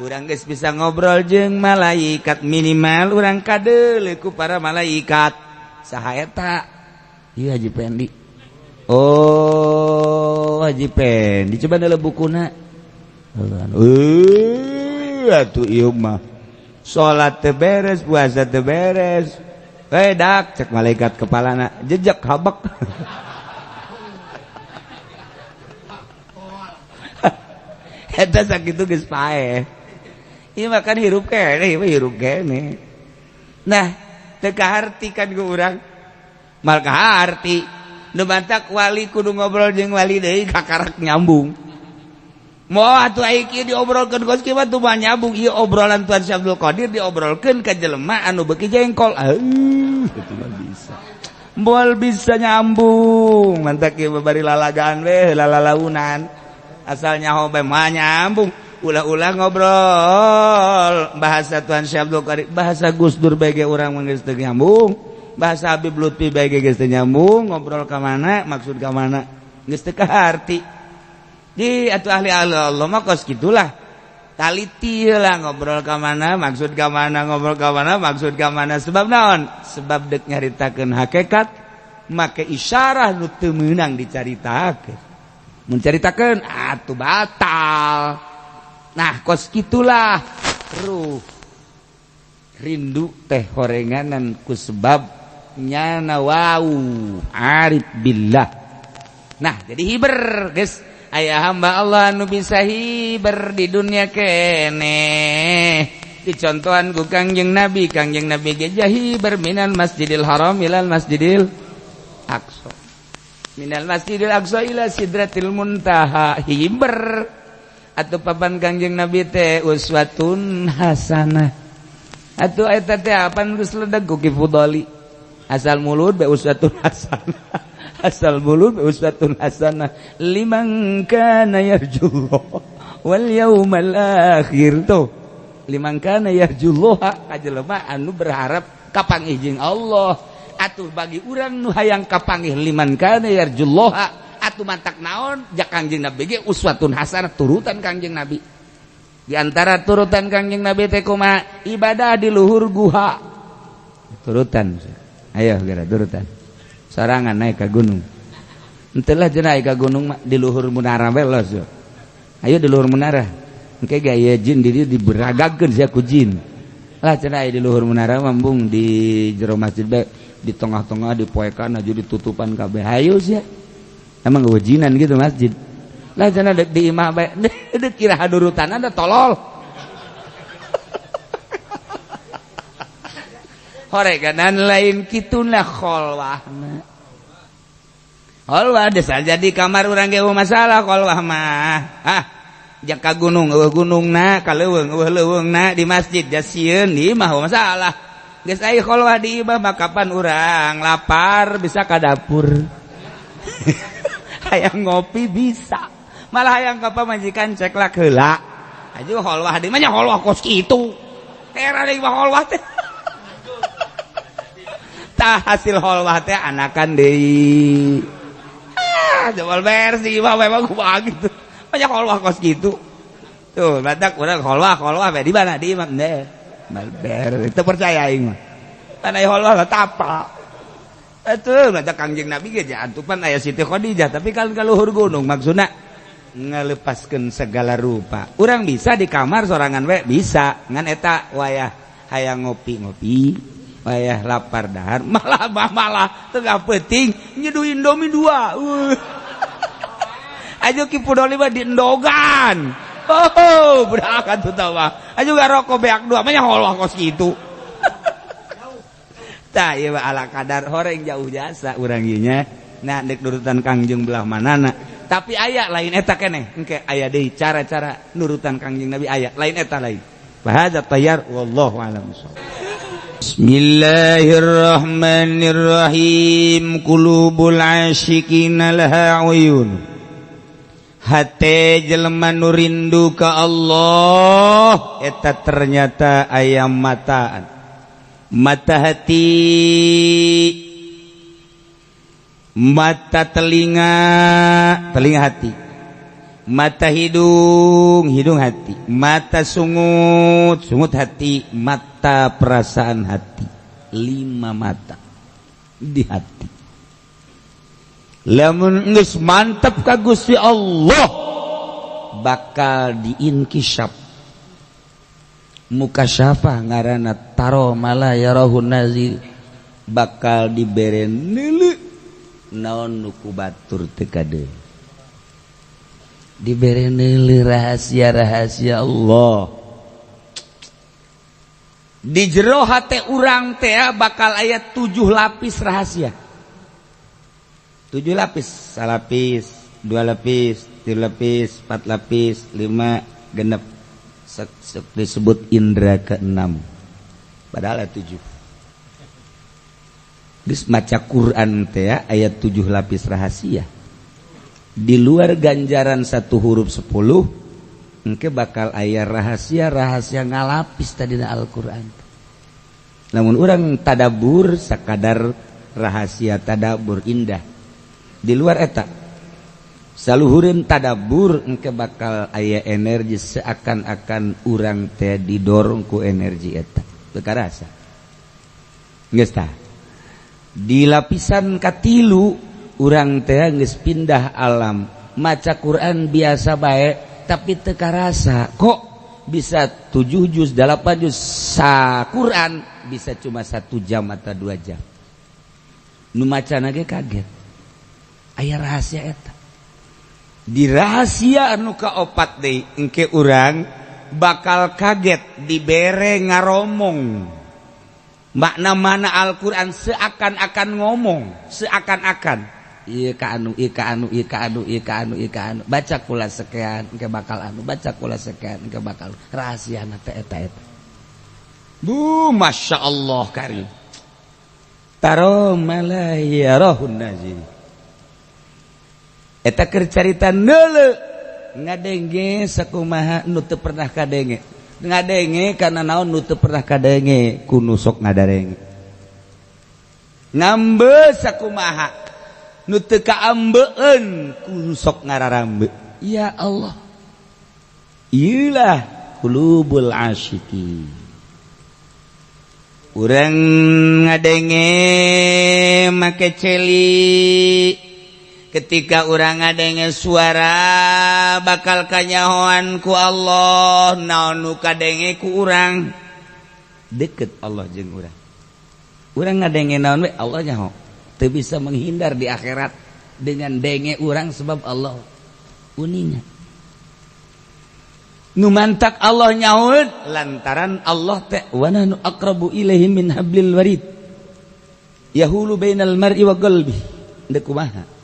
Urang geus bisa ngobrol jeung malaikat, minimal urang kadeuleu ku para malaikat. Saha eta? Ieu Haji Pendi. Oh, Haji Pendi coba dalam bukuna. Atuh ieu mah. Salat teu beres, puasa teu beres. Dak cek malaikat kepalana, jejak habek. Eta sakitu geus paeh. Ieu mah kan hirup keneh, ieu mah hirup keneh. Nah, teu kaharti kan ku urang. Mal kaharti. Nu bantak wali kudu ngobrol jeung wali deui kakarak nyambung. Moal atuh ai kieu diobrolkeun kos kieu mah teu nyambung. Ieu obrolan Tuan Syekh Abdul Qadir diobrolkeun ka jelema anu beuki jengkol. Itu mah bisa. Moal bisa nyambung. Mantak ieu bari lalagaan we, lalalaunan. Asal nyaho bae mah nyambung. Ulah-ulah ngobrol bahasa Tuan Syekh Abdul Qadir, bahasa Gus Dur bae ge urang mah geus teu nyambung. Bahasa Habib Lutfi bae ge geus teu nyambung, ngobrol ka mana, maksud ka mana, geus teu kaharti. Di atuh ahli Allah mah kos kitulah. Taliti lah ngobrol ka mana, maksud ka mana, ngobrol ka mana, maksud ka mana. Sebab naon? Sebab deuk nyaritakeun hakikat make isyarah nu teu meunang dicaritakeun. Mun caritakeun atuh batal. Nah, kos kitulah ruh rindu teh horenganan ku sebab nyana wau arif billah. Nah, jadi hiber guys. Aya hamba Allah nu bisa hiber di dunia keneh. Dicontohan ku Kangjeng Nabi, Kangjeng Nabi ge hiber minal Masjidil Haram ilal Masjidil Aqsa. Minal Masjidil Aqsa ila Sidratil Muntaha hiber. Atuh papan Kangjeng Nabi teh uswatun hasanah. Atuh eta teh apan geus ledeg ku Ki Fudali. Asal mulut be uswatun hasanah. Asal mulut be uswatun hasanah liman kana yarjullah wal yaumal akhir. Tuh liman kana yarjullah ka jelema anu berharap kapanggih jeung Allah. Atuh bagi urang nu hayang kapanggih liman kana yarjullah atuh mantak naon ja Kangjeng Nabi ge uswatun hasanah, turutan Kangjeng Nabi. Di antara turutan Kangjeng Nabi teh kumaha? Ibadah di luhur guha. Turutan. Ayo geura turutan. Sorangan naik ka gunung. Henteu lah cenah ka gunung mah di luhur munara we los. Ayo di luhur munara. Engke ge aya jin di dieu diberagagkeun sia ku jin. Lah cenah di luhur munara mambung di jero masjid bae di tengah-tengah dipoekan aja ditutupan kabeh. Hayu sia. Emang wajinan gitu masjid. Lah cenah deuk di imah bae. Deuk kira hadurutan ada tolol. Horeganan lain kituna kholwahna. Kholwah desa jadi kamar urang ge masalah kholwah mah. Ah, jaka gunung eueuh gunungna, ka leuweung eueuh leuweungna di masjid jasieun di imah masalah. Geus aya kholwah di imah mah kapan urang lapar bisa ka dapur. Hayang ngopi bisa. Malah hayang ka pamajikan ceklak heula. Aju kholwah di mah nya kholwah kos kitu. Era deui mah kholwah teh. Tah hasil kholwah teh anakan deui. Ah, jebol bersih mah memang kumaha gitu. Banyak kholwah kos kitu. Tuh, badak urang kholwah bae di mana di imah deh. Ber, itu percaya aing mah. Tanah kholwah tapa. Atuh mata Kangjeng Nabi ge antupan aya Siti Khadijah tapi kan ka luhur gunung maksudna ngalepaskeun segala rupa. Urang bisa di kamar sorangan we bisa ngan eta wayah hayang ngopi-ngopi, wayah lapar dahar, malah malah tengah peuting nyeduh Indomie dua. Ayo Ki Pudoli mah diendogan. Oh, berangkat tuh tawa. Ayo ngarokok beak dua mah nyaho kos kitu. Tah ieu mah ala kadar horeng jauh jasa urang ieu nya. Nah dek nurutan Kangjeng belah manana. Tapi aya lain eta keneh. Engke aya deui cara-cara nurutan Kangjeng Nabi aya lain eta lain. Bahadza tayyar wallahu a'lam bissawab. Bismillahirrahmanirrahim. Qulubul asyiqina laha uyun. Hate jelema nu rindu ka Allah eta ternyata aya mataan. Mata hati, mata telinga, telinga hati, mata hidung, hidung hati, mata sungut, sungut hati, mata perasaan hati. 5 mata di hati. Lamun geus mantep ka Gusti Allah bakal diinkisap. Mukasyafah ngaranna taro mala yarahun nazir bakal dibere neuleu naon nu ku batur teu kadeung. Dibere neuleu rahasia-rahasia Allah. Di jero hate urang teh bakal aya 7 lapis rahasia. 7 lapis, salapis, 2 lapis, 3 lapis, 4 lapis, 5 genep. Disebut indra ke-6. Padahal 7. Geus maca Quran teh ayat 7 lapis rahasia. Di luar ganjaran 1 huruf 10, engke bakal aya rahasia-rahasia ngalapis tadina Al-Qur'an. Namun urang tadabur sakadar rahasia tadabur indah. Di luar eta saluhureun tadabur engke bakal aya energi seakan-akan urang teh didorong ku energi eta. Teu karasa. Geus tah. Di lapisan katilu urang teh geus pindah alam. Maca Quran biasa bae tapi teu karasa. Kok bisa 7 juz, 8 juz sa Quran bisa cuma 1 jam atau 2 jam. Nu macana ge kaget. Aya rahasia eta. Di rahasia anu kaopat deui engke urang bakal kaget dibere ngaromong. Makna mana Al-Qur'an seakan-akan ngomong, seakan-akan ieu ka anu, ieu ka anu, ieu ka anu, ieu ka anu, ieu ka anu. Baca kula sekian engke bakal anu, baca kula sekian engke bakal rahasiana teh eta eta. Bu, Masya Allah karim. Taro mala yarahun nazir. Eta keur carita neuleu ngadenge sakumaha nu teu pernah kadenge. Ngadenge kana naon nu teu pernah kadenge ku nu sok ngadarenge. Ngambe sakumaha nu teu kaambeun ku nu sok ngararambe. Ya Allah. Ieulah qulubul asyiqin. Urang ngadenge make celi. Ketika urang ngadenge suara bakal kanyahoan ku Allah naon nu kadenge ku urang deket Allah jeung urang. Urang ngadenge naon we Allah nyaho. Teu bisa menghindar di akhirat dengan denge urang sebab Allah uninga. Nu mantak Allah nyahoeun lantaran Allah teh wa nahnu aqrabu ilaihi min hablil warid. Yahulu bainal mar'i wa qalbi. Deuk kumaha?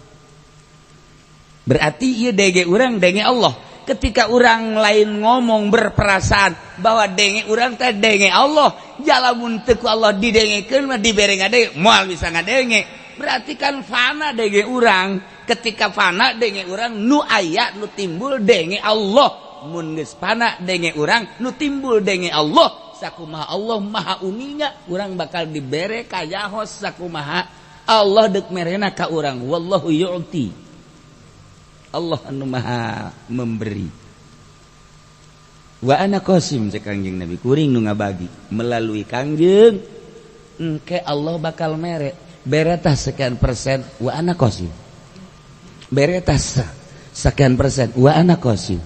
Berarti ieu denge urang denge Allah. Ketika urang lain ngomong berperasaan bahwa denge urang teh denge Allah, jalamun teu ku Allah didengekeun mah dibere ngadenge, moal bisa ngadenge. Berarti kan fana denge urang. Ketika fana denge urang nu aya nu timbul denge Allah. Mun geus fana denge urang nu timbul denge Allah. Sakumaha Allah maha uninga, urang bakal dibere kayahos sakumaha Allah deuk merena ka urang. Wallahu yu'ti. Allah anu maha memberi. Wa ana qasim cek Kangjeng Nabi kuring nu ngabagi melalui Kangjeng engke Allah bakal mere. Beretah sekian persen wa ana qasim. Beretah sekian persen wa ana qasim.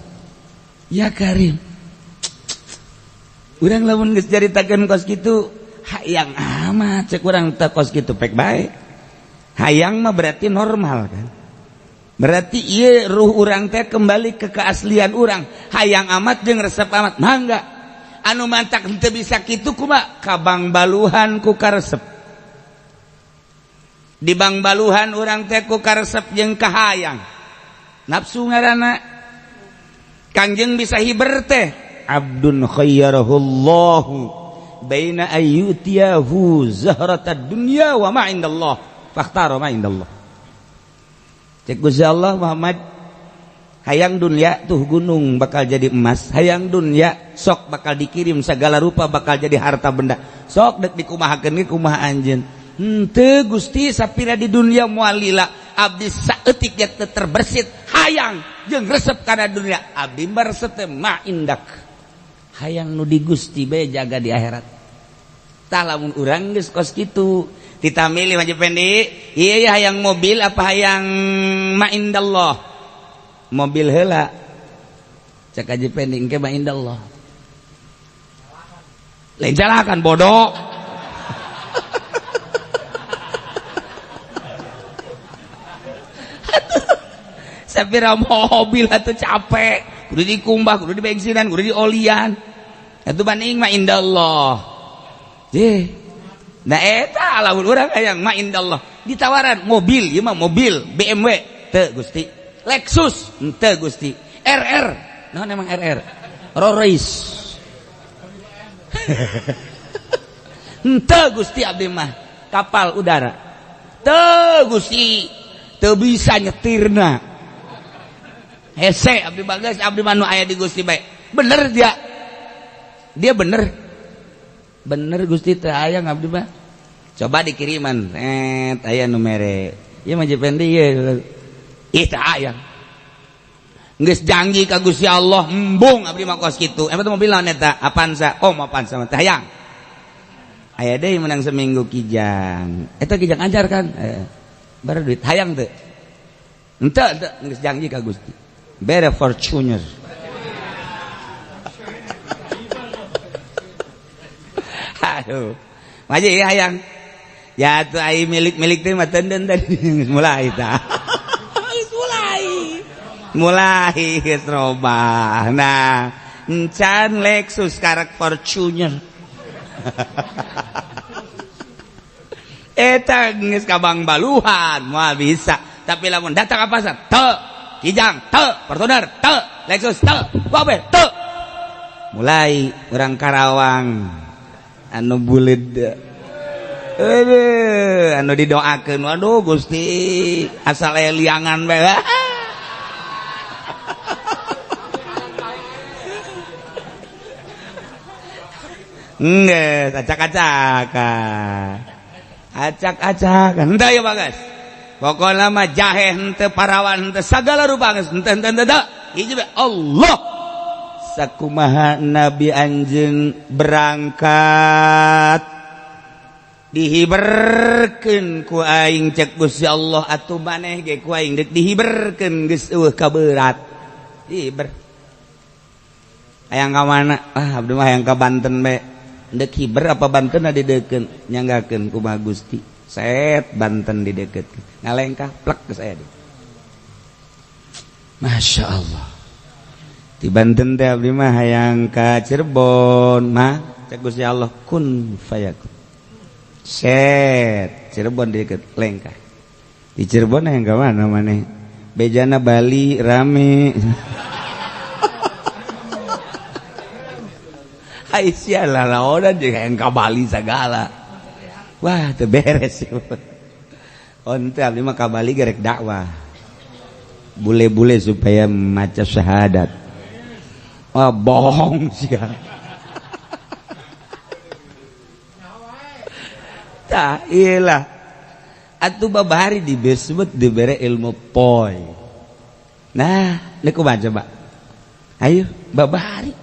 Ya Karim. Urang lamun geus caritakeun kos kitu hayang amat cek urang teh kos kitu pek bae. Hayang mah berarti normal kan. Berarti ieu ruh urang teh kembali ke keaslian urang. Hayang amat jeung resep amat mangga. Anu mantak henteu bisa kitu kumaha? Ka bangbaluhan ku karesep. Di bangbaluhan urang teh ku karesep jeung kahayang. Nafsu ngaranna. Kangjeng bisa hiber teh abdun khayyarahullahu baina ayyutiyahu zahratad dunya wa ma indallah fakhtara ma indallah. Cek Gusti Allah Muhammad hayang dunia tuh gunung bakal jadi emas, hayang dunia sok bakal dikirim segala rupa bakal jadi harta benda, sok dek dikumahakeun ge kumaha anjeun. Henteu Gusti sapira di dunia moal lila abdi saeutik ge teu terbersit hayang jeung resep kana dunia abdi mah resep teh ma indak. Hayang nu di Gusti bae jaga di akhirat. Tah lamun urang geus kos kitu tita milih Haji Pendi, iya ya hayang mobil apa hayang ma indallah? Mobil heula. Cek Haji Pendi engke ma indallah. Lain jalakan bodoh. Sapira mobil atuh capek, kudu dikumbah, kudu dibensinan, kudu diolian. Atuh banding ma indallah. Jeh. Nah eta lamun urang hayang ma indallah. Ditawaran mobil, ieu mah mobil BMW teu Gusti. Lexus henteu Gusti. RR. Naon emang RR? Rolls. Henteu Gusti abdi mah kapal udara. Teu Gusti, teu bisa nyetirna. Hese abdi bagas abdi mah nu aya di Gusti bae. Bener dia. Dia bener. Bener Gusti teu hayang abdi mah. Coba dikiriman, aya nu mere. Ieu mah Jependi ieu. Ih teu hayang. Geus janji ka Gusti Allah, embung abdi mah kos kitu. Emang teh mobil naon eta? Avanza. Oh, Avanza mah teu hayang. Aya deui menang seminggu Kijang. Eta Kijang ajar kan? Bare duit hayang teu. Henteu teu geus janji ka Gusti. Bere Fortuner. Aduh. Maji hayang. Ya atuh ai milik-milik teh mah teunden tadi geus mulai tah. Geus mulai. Mulai geus robah. Nah, encan Lexus karek Fortuner. Eta geus ka bangbaluhan moal bisa. Tapi lamun datang ka pasar, teu Kijang, teu Fortuner, teu Lexus, teu Wabe, teu. Mulai urang Karawang anu buleud. Aduh, anu didoakeun, waduh Gusti, asal aya liangan bae. Geus acak-acakan. Acak-acakan. Henteu ya bagas. Pokona mah jahe henteu parawan henteu sagala rupa geus henteu henteu henteu. Hiji bae Allah. Sakumaha Nabi anjeun berangkat dihiberkeun ku aing cek Gusti Allah atuh maneh ge ku aing deuk dihiberkeun geus eueuh kaberat. Hiber. Hayang ka mana? Ah abdi mah hayang ka Banten bae. Deuk hiber apa Banten dideukeun nyanggakeun kumaha Gusti. Set Banten dideukeutkeun. Ngalengkah plek ke saya di. Masya Allah. Di Banten teh abdi mah hayang ka Cirebon mah cek Gusti Allah kun fayakun. Set Cirebon deket lengkah. Di Cirebon hayang ka mana maneh? Bejana Bali rame. Aisyah lah laonan jeung hayang ka Bali sagala. Wah, teu beres. Onte abdi mah ka Bali gerek dakwah. Bule-bule supaya maca syahadat. Oh, bohong sih. Tah iyalah. Atuh babari disebut dibere ilmu poy. Nah, ini kumaha coba? Ayo, babari.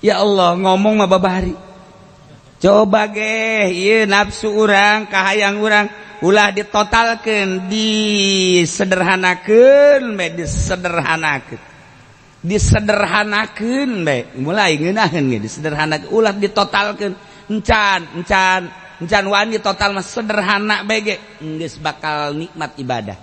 Ya Allah, ngomong mah babari. Coba ge, ieu nafsu urang, kahayang urang. Ulah ditotalkeun, disederhanakeun bae, disederhanakeun. Disederhanakeun bae, mulai ngeunaheun ge disederhanakeun, ulah ditotalkeun. Encan, encan, encan wani total mah, sederhana bae ge geus bakal nikmat ibadah.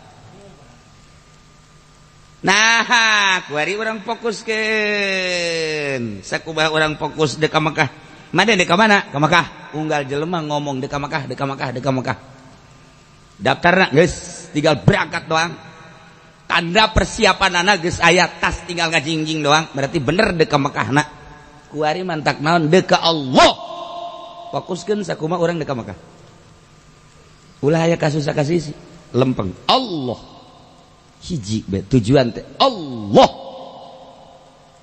Nah, kuari urang fokuskeun. Sakumaha urang fokus dek ka Mekah. Mana dek ka mana? Ka Mekah. Unggal jelema ngomong dek ka Mekah, dek ka Mekah, dek ka Mekah. Daftarna geus, tinggal berangkat doang. Tanda persiapan anak geus aya, tas tinggal ngajingjing doang. Berarti bener dek ka Mekahna. Kuari mantak naon? Dek ka Allah. Fokuskeun sakumaha urang dek ka Mekah. Ulah aya kasus sakasisi, lempeng. Allah. Hiji be tujuan teh Allah.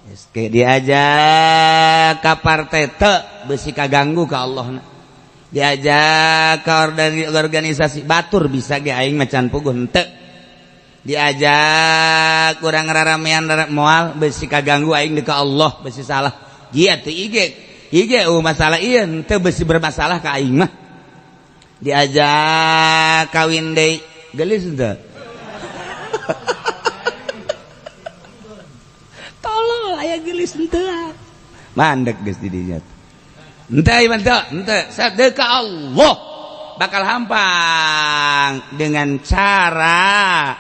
Geus ke diajak ka partai teu beusi kaganggu ka Allah. Diajak ka organisasi batur bisa ge aing macan puguh henteu. Diajak kurang raramean moal beusi kaganggu aing ka Allah, beusi salah. Gia teu ige. Ige masalah ieu henteu beusi bermasalah ka aing mah. Diajak kawin deui geulis henteu. Tolol aya geulis henteu. Mandek geus di dinya. Henteu ieu henteu, henteu sadeka Allah bakal hampang dengan cara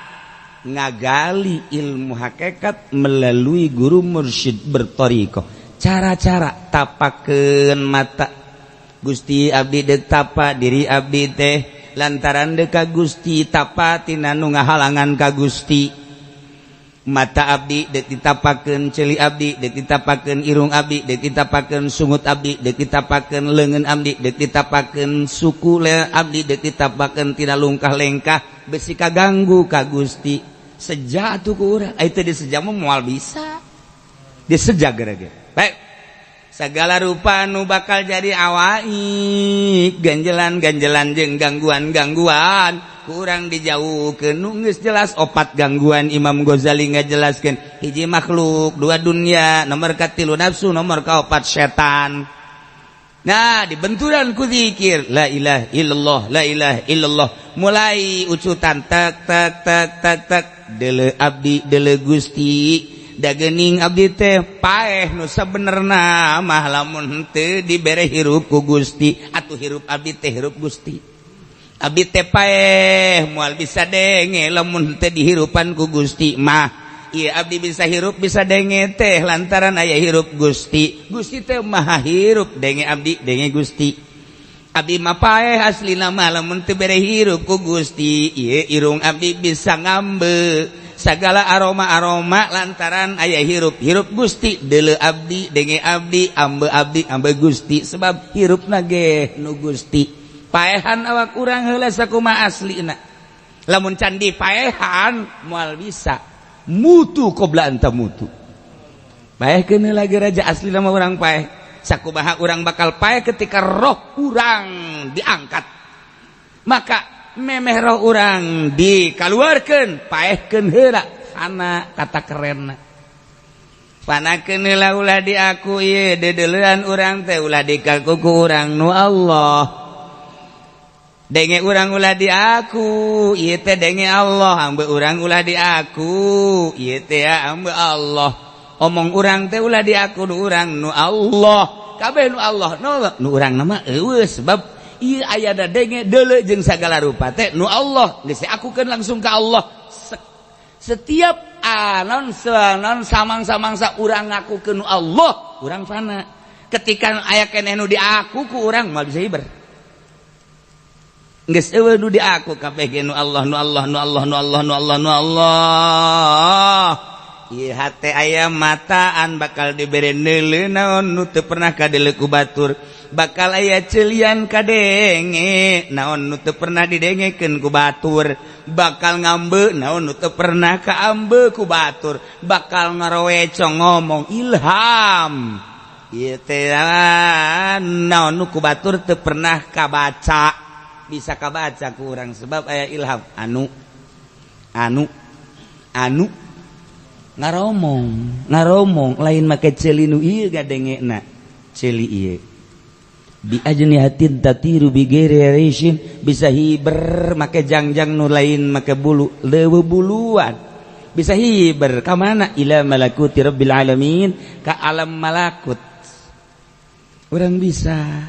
ngagali ilmu hakikat melalui guru mursyid berthariqah. Cara-cara tapakeun mata Gusti abdi deuk tapa diri abdi teh lantaran deuk ka Gusti tapa tina nu ngahalangan ka Gusti. Mata abdi deuk ditapakeun, ceuli abdi deuk ditapakeun, irung abdi deuk ditapakeun, sungut abdi deuk ditapakeun, leungeun abdi deuk ditapakeun, suku abdi deuk ditapakeun tina lungkah lengkah besi kaganggu ka Gusti. Seja atuh ku urang, aya teh diseja mah moal bisa. Diseja geura-geura. Baik. Segala rupa nu bakal jadi awaik, ganjelan-ganjelan jeung gangguan-gangguan kurang dijauhkeun. Nu geus jelas opat gangguan Imam Ghazali ngajelaskeun, hiji makhluk, dua dunia, nomor katilu nafsu, nomor kaopat setan. Nah, dibenturan ku zikir la ilaha illallah, la ilaha illallah, mulai ucutan tek tek tek tek tek, deuleu abdi deuleu Gusti. Dagening abdi teh paeh nu sabenerna mah lamun henteu dibere hirup ku Gusti, atuh hirup abdi teh hirup Gusti. Abdi teh paeh moal bisa denge lamun henteu dihirupan ku Gusti mah. Ieu abdi bisa hirup bisa denge teh lantaran aya hirup Gusti. Gusti teh maha hirup, denge abdi denge Gusti. Abdi mah paeh aslina mah lamun teu bere hirup ku Gusti. Ieu irung abdi bisa ngambe segala aroma-aroma lantaran aya hirup hirup Gusti. Deuleu abdi denge abdi, ambe abdi ambe Gusti, sebab hirupna ge nu Gusti. Paehan awak urang heula sakumaha aslina. Lamun can dipaehan moal bisa mutu qobla anta mutu. Paehkeun heula ge raja aslina mah urang paeh. Sakumaha urang bakal paeh ketika roh urang diangkat. Maka memeh roh urang dikaluarkeun, paehkeun heula kana kata kerenna. Panakeun heula ulah diaku ieu deudeulean urang teh ulah dikaku ku urang nu Allah. Denge urang ulah diaku ieu teh denge Allah, ambe urang ulah diaku ieu teh ambe Allah. Omong urang teh ulah diaku nu urang nu Allah. Kabeh nu Allah nu urang mah eueuh, sebab ieu aya da denge deuleu jeung sagala rupa teh nu Allah geus diakukeun langsung ka Allah. Setiap anon sanon samang-samangsa urang ngakukeun nu Allah, urang fana. Ketika aya keneh nu diaku ku urang moal bisa hiber. Geus eueuh nu diaku kabeh ge nu Allah, nu Allah, nu Allah, nu Allah, nu Allah, nu Allah. Ieu hate aya mataan bakal dibere neuleu naon nu teu pernah kadeuleu ku batur. Bakal aya celian kadenge naon nu teu pernah didengekeun ku batur. Bakal ngambe naon nu teu pernah kaambe ku batur. Bakal ngaroweco ngomong ilham ieu teh naon nu ku batur teu pernah kabaca. Bisa kabaca ku urang sebab aya ilham anu anu anu ngaromong ngaromong lain make ceuli nu ieu gadengena ceuli ieu. Bi ajnihatin tatiru bi ghairi rishin, bisa hiber make jangjang nu lain make bulu, leuweuh buluan. Bisa hiber ka mana? Ila malakuti rabbil alamin, ka alam malakut. Urang bisa.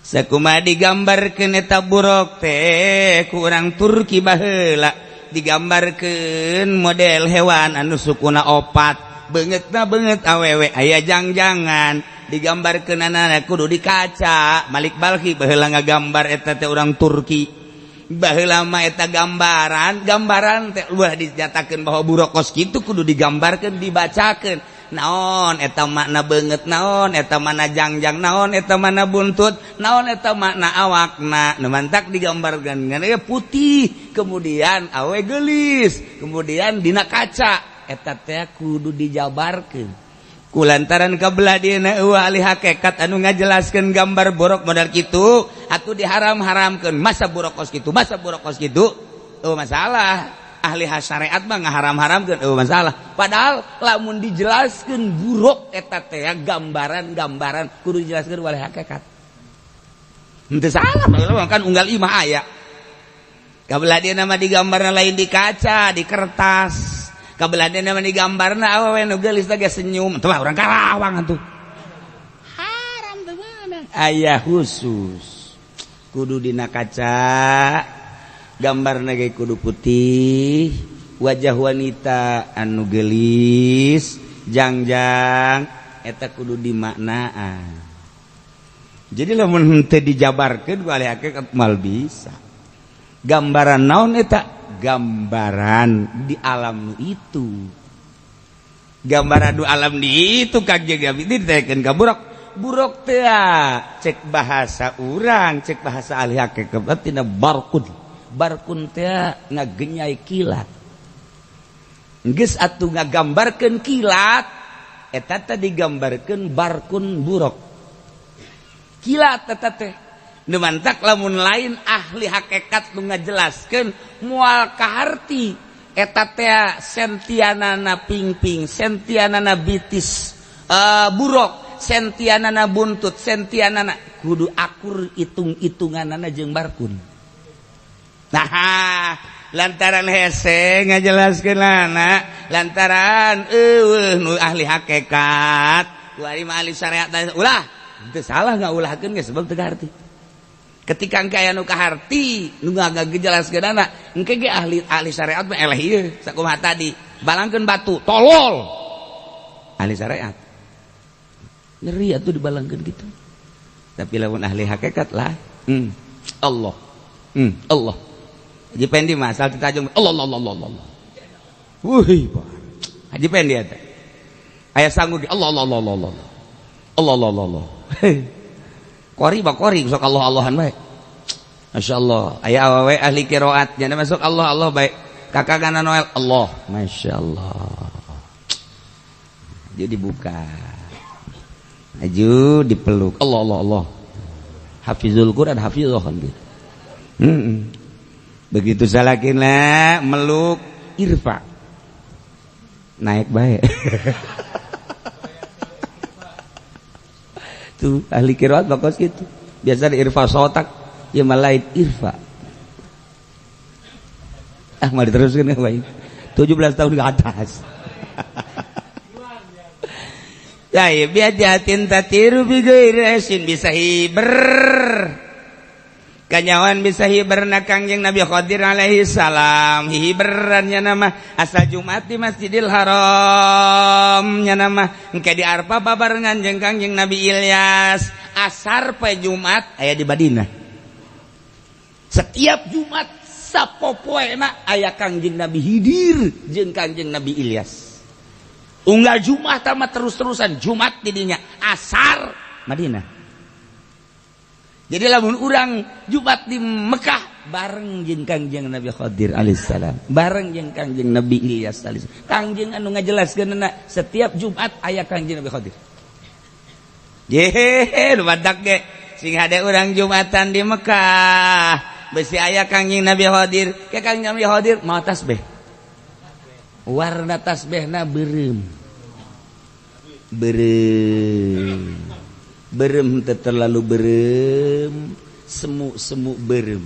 Sakumaha digambarkeun eta buruk teh ku urang Turki baheula, digambarkeun model hewan anu sukuna opat, beungeutna beungeut awewe aya jangjangan. Digambarkeun anak kudu di kaca. Malik Balki baheula ngagambar eta teh urang Turki baheula mah eta gambaran teh ulah dinyatakeun bahwa buruk kos kitu kudu digambarkeun, dibacakeun naon eta makna beungeut, naon eta makna jangjang, naon eta makna buntut, naon eta makna awakna. Nu mantak digambarkeun ngan putih, kemudian awe geulis, kemudian dina kaca eta teh kudu dijabarkeun. Kulantaran kabelah dieuna eueuh ahli hakikat anu ngajelaskeun gambar borok modal kitu atuh diharam-haramkeun. Masa borok kos kitu, masa borok kos kitu, eueuh masalah. Ahli syariat mah ngaharam-haramkeun eueuh masalah. Padahal lamun dijelaskeun buruk eta teh gambaran-gambaran kudu dijelaskeun oleh hakikat. Henteu salah kan unggal imah aya. Kabelah dieuna mah digambarna lain di kaca, di kertas. Kabelah dieuna mah digambarna awewe nu geulis teh senyum. Tuh urang Karawang atuh. Haram teu meunang. Aya khusus. Kudu dina kaca, gambarna ge kudu putih, wajah wanita anu geulis, jangjang eta kudu dimaknaan. Jadi lamun henteu dijabarkeun ku ahli hakikat mal bisa. Gambaran naon eta? Gambaran di alam itu. Gambaran di alam di itu Kangjeng Nabi ditekeun ka buruk. Buruk teh cek bahasa urang, cek bahasa ahli hakikat tina barkun. Barkun teh ngagenyai kilat. Geus atuh ngagambarkeun kilat, eta teh digambarkeun barkun buruk. Kilat eta teh. Nu mantak lamun lain ahli hakikat nu ngajelaskeun moal kaharti eta teh sentianana pingping, sentianana bitis buruk, sentianana buntut, sentianana kudu akur hitung-hitunganana jeung barkun. Nah, lantaran hese ngajelaskeun lana, lantaran eueuh nu ahli hakikat, ku ari mah ahli syariat ulah, teu salah ngaulahkeun ge sebab teu kaharti. Ketika engke aya nu kaharti, nu ngajelaskeunana, engke ge ahli syariat mah eleh ieu sakumaha tadi, balangkeun batu, tolol. Ahli syariat. Ngeri atuh dibalangkeun kitu. Tapi lamun ahli hakikat lah, Allah. Allah. Haji Pendi mah asal ditajung Allah Allah Allah Allah. Wuih, Haji Pendi eta. Aya sanggup Allah Allah Allah Allah. Allah Allah Allah Allah. Kori ba kori sok Allah Allahan bae. Masyaallah, aya awewe ahli qiraat nya masuk Allah Allah bae. Kakak kana Noel Allah, masyaallah. Jadi buka. Maju dipeluk Allah Allah Allah. Hafizul Quran hafizah kan gitu. Begitu salakina meluk irfa. Naik bae. Tuh ahli qiraat bakos gitu. Biasa di irfa sotak, ya malain irfa. Ah, mau diteruskan enggak baik. 17 tahun ke atas. Ya, biajatin tatiru bi ghairi bisa hiber. Kanyawan bisa hiberna Kangjeng Nabi Khadir alaihi salam. Hiberannya nama asal Jumat di Masjidil Haram nya nama engke di Arfa babarengan jeung Kangjeng Nabi Ilyas. Asar pe Jumat aya di Madinah. Setiap Jumat sapopoena aya Kangjeng Nabi Hidir jeung Kangjeng Nabi Ilyas. Unggal Jumat mah terus-terusan Jumat di dinya asar Madinah. Jadi lamun urang Jumat di Mekah bareng jeung Kangjeng Nabi Khadir alaihissalam, bareng jeung Kangjeng Nabi Ilyas alaihissalam. Kangjeng anu ngajelaskeunna setiap Jumat aya Kangjeng Nabi Khadir. Yehehe, nu badak ge sing hade urang Jumatan di Mekah, besi aya Kangjeng Nabi Khadir. Ke Kangjeng Nabi Khadir mau tasbih. Warna tasbihna beureum. Beureum. Berem teu terlalu berem, semu-semu berem.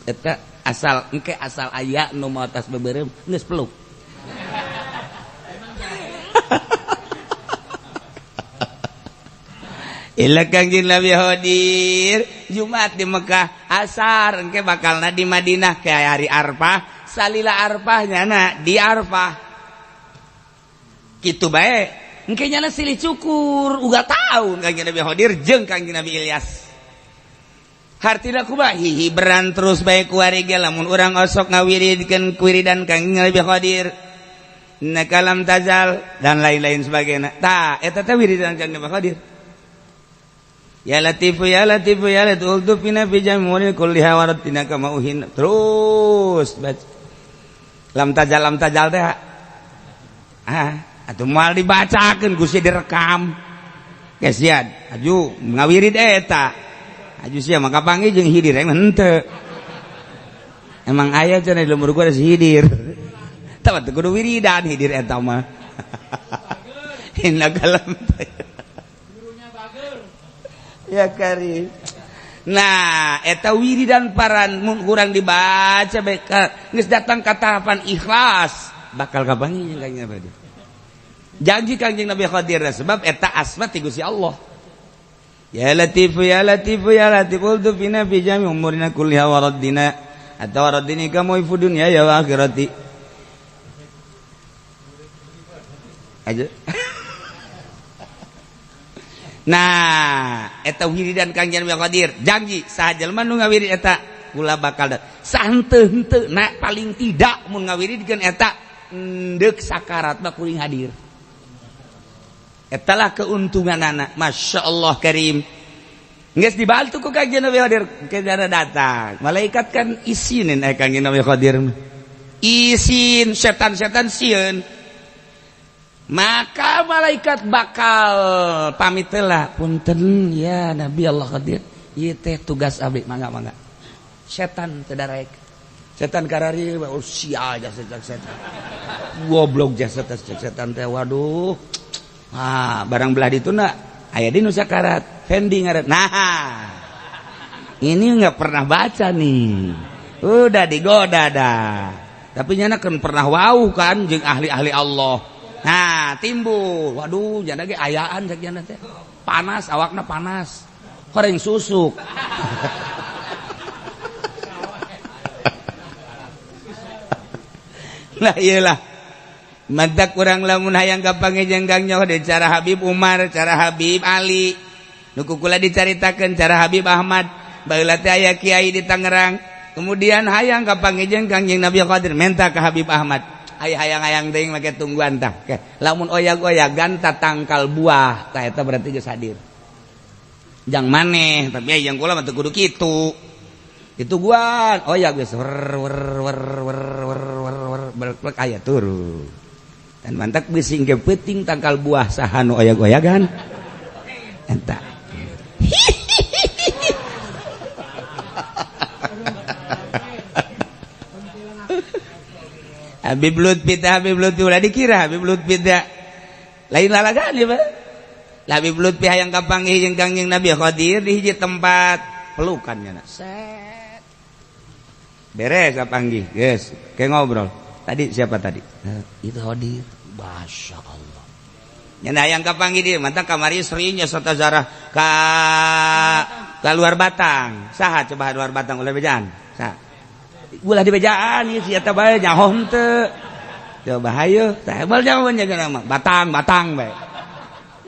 Eta asal engke asal aya nu mau atas beberem geus peluk. Ila Kangjeng Nabi Khadir Jumat di Mekah, asar engke bakalna di Madinah ke hari Arfah, salila Arfah nyana di Arfah. Kitu bae engke nyana silih cukur uga taun Kangjeng Nabi Khadir jeung Kangjeng Nabi Ilyas. Hartina kumaha hihiberan terus bae ku ari ge lamun urang osok ngawiridkeun wiridan Kangjeng Nabi Khadir. Na kalam tazal dan lain-lain sebagainya. Tah eta teh wiridan Kangjeng Nabi Khadir. Ya Latifu ya Latifu ya Latifu ultufina fi jamuri kulliha waratina kama uhin. Terus baca. Lam tajal teh. Ah, atuh moal dibacakeun ku si direkam. Kesian, aju ngawirid eta. Aju sia maka panggih jeung hidir emang henteu. Emang aya cenah di lembur gua ada si hidir. Tah teu kudu wiridan hidir eta mah. Inna kalam. Ya karim. Nah, eta wiridan paran mun kurang dibaca bae geus datang ka tahapan ikhlas bakal kapanggih jeung Kangjeng Nabi. Janji Kangjeng Nabi Khadir sebab eta asma ti Gusti Allah. Ya Latif ya Latif ya Latif ultufina fi jami umurina kulliha wa raddina atau raddini kamu fi dunya ya wa akhirati. Aja. Nah, eta wiridan Kangjeng Nabi Khadir janji saha jelema nu ngawirid eta kula bakal sahenteu-henteu na paling tidak mun ngawiridkeun eta endeuk sakarat mah kuring hadir. Etalah keuntunganana. Masya Allah karim. Geus dibantu ku Kangjeng Nabi Khadir kedara datang. Malaikat kan isinin Kangjeng Nabi Khadir. Isin setan-setan sieun. Maka malaikat bakal pamit lah, punten ya Nabi Allah Khadir, ieu teh tugas abdi mangga mangga. Setan teu darek. Setan karari oh sia jasa setan. Goblok jasa setan teh waduh. Ah, barang belah dituna aya di nu sakarat, Fendi ngaran. Nah. Ini enggak pernah baca nih. Udah digoda dah. Tapi nyana kan pernah wau kan jeung ahli-ahli Allah. Nah, timbul. Waduh, janda ge ayaan cek janda teh. Panas, awakna panas. Horeng susuk. Nah, iyalah. Mantak kurang lamun hayang kapanggih jeung Kang Nyoh de cara Habib Umar, cara Habib Ali. Nu kukula dicaritakeun cara Habib Ahmad. Baheula teh aya kiai di Tangerang. Kemudian hayang kapanggih jeung Kangjeng Nabi Khadir menta ka Habib Ahmad. Ay hayang-hayang teuing make tungguan tah. Lamun oyag-oyagan ta tangkal buah, tah eta berarti geus hadir. Jang maneh, tapi aya yang kula mah teu kudu kitu. Ditungguan, oyag geus wer wer wer wer wer wer wer wer aya turun. Dan mantak bisi engke peuting tangkal buah saha nu oyag-oyagan. Eta. Habib Lutfi teh Habib Lutfi ulah dikira Habib Lutfi teh lain lalagan ya Pak. Habib Lutfi hayang kapanggih jeung Kangjeng Nabi Khadir di hiji tempat pelukan nya. Set. Beres kapanggih, geus, kayak ngobrol. Tadi siapa tadi? Itu Khadir. Masya Allah. Nya hayang kapanggih dia mantap kamari sering nya sota zarah ka luar batang. Saha coba luar batang ulah bejaan? Saha? Ulah di bejaan ieu si eta bae nyaho henteu. Coba hayu, tah bal nyaho nya mah batang-batang bae.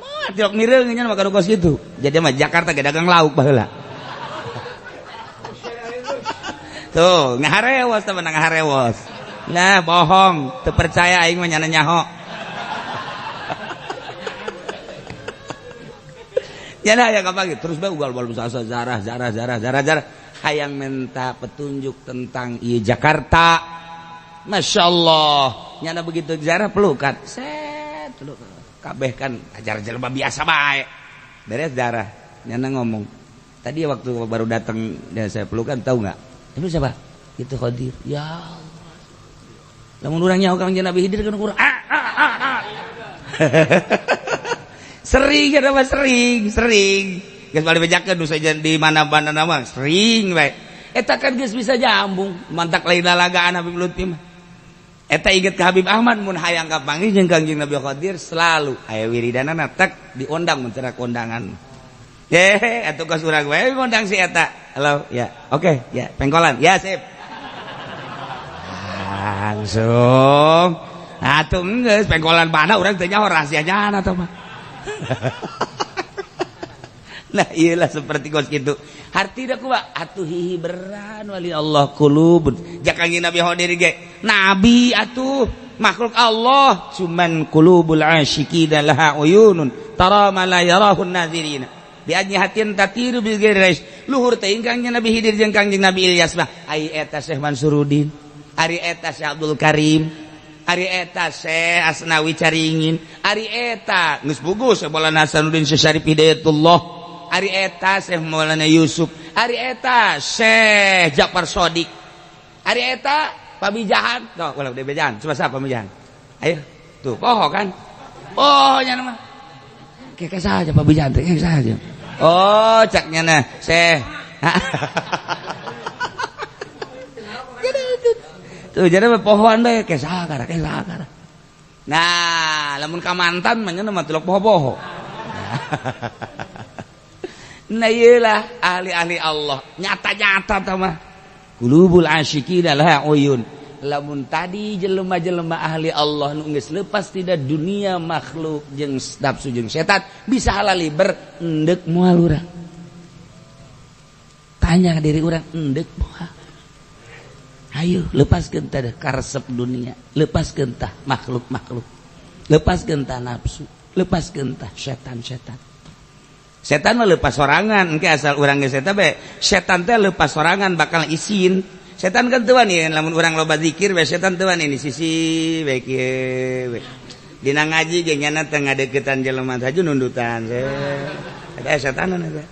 Mah tiok mireung nya mah kos kitu. Jadi mah Jakarta ge dagang lauk baheula. Tuh, ngaharewos teh menang ngaharewos. Nah, bohong, teu percaya aing mah nyana nyaho. Nyana aya kapanggih terus bae ugal bal zarah zarah zarah zarah zarah. Hayang minta petunjuk tentang ieu Jakarta. Masya Allah. Nyana begitu jarah pelukan. Set peluk. Kabeh kan ajar jelema biasa bae. Beres darah. Nyana ngomong. Tadi waktu baru datang dan saya pelukan tahu enggak? Itu siapa? Itu Khadir. Ya Allah. Lamun urang nyaho Kangjeng Nabi Khidir kan urang ah ah ah. Sering kenapa sering? Sering. Geus balik bejakeun nu sejen di mana-mana mah sering bae. Eta kan geus bisa jambung, mantak lain lalagaan Habib Lutfi mah. Eta inget ke Habib Ahmad mun hayang kapanggih jeung Kangjeng Nabi Khidir selalu aya wiridanana tek diondang mun teu kondangan. Ye, atuh kos urang wae ngondang si eta. Halo, ya. Oke, ya, pengkolan. Ya, sip. Langsung. Atuh geus pengkolan mana urang teh nyaho rahasianya atuh mah. Nah, iyalah seperti kos kitu. Hartina kumaha? Atuh hihiberan wali Allah qulubun. Jak Kangjeng Nabi Khidir ge. Nabi atuh makhluk Allah, cuman qulubul asyiqina laha uyunun tara ma la yarahun nazirina. Bi ajnihatin tatiru bil ghairi luhur teh Kangjeng Nabi Khidir jeung Kangjeng Nabi Ilyas mah. Ai eta Syekh Mansuruddin, ari eta Syekh Abdul Karim, ari eta Syekh Asnawi Caringin, ari eta geus bugus Maulana Hasanuddin Syekh Syarif Hidayatullah, ari eta Syekh Maulana Yusuf, ari eta Syekh Ja'far Shodiq, ari eta Pamijahan. Tuh, ulah Pamijahan, coba siapa Pamijahan? Ayo, tuh, poho kan? Oh, nya mah. Kayak saja Pamijahan teh, kayak saja. Oh, caknya nah, Syekh. Tuh, jadi pohoan bae kayak sakara, kayak sakara. Nah, lamun ka mantan mah nya mah tilok poho-poho. Nah, iyalah ahli-ahli Allah, nyata-nyata tah mah. Qulubul asyiqina laha uyun. Lamun tadi jelema-jelema ahli Allah nu geus lepas tidak dunia makhluk jeung nafsu jeung setan bisa halaliber endek moal urang. Tanya diri urang endek moal. Ayo lepaskeun tah karesep dunia, lepaskeun tah makhluk-makhluk, lepaskeun tah nafsu, lepaskeun tah setan-setan. Setan mah lepas sorangan, engke asal urang geus eta bae. Setan teh lepas sorangan bakal isin. Setan kan teu wani lamun urang loba zikir bae setan teu wani di sisi bae kieu bae. Dina ngaji ge nyana teh ngadeukeutan jelema teh nundutan. Eta setanan eta.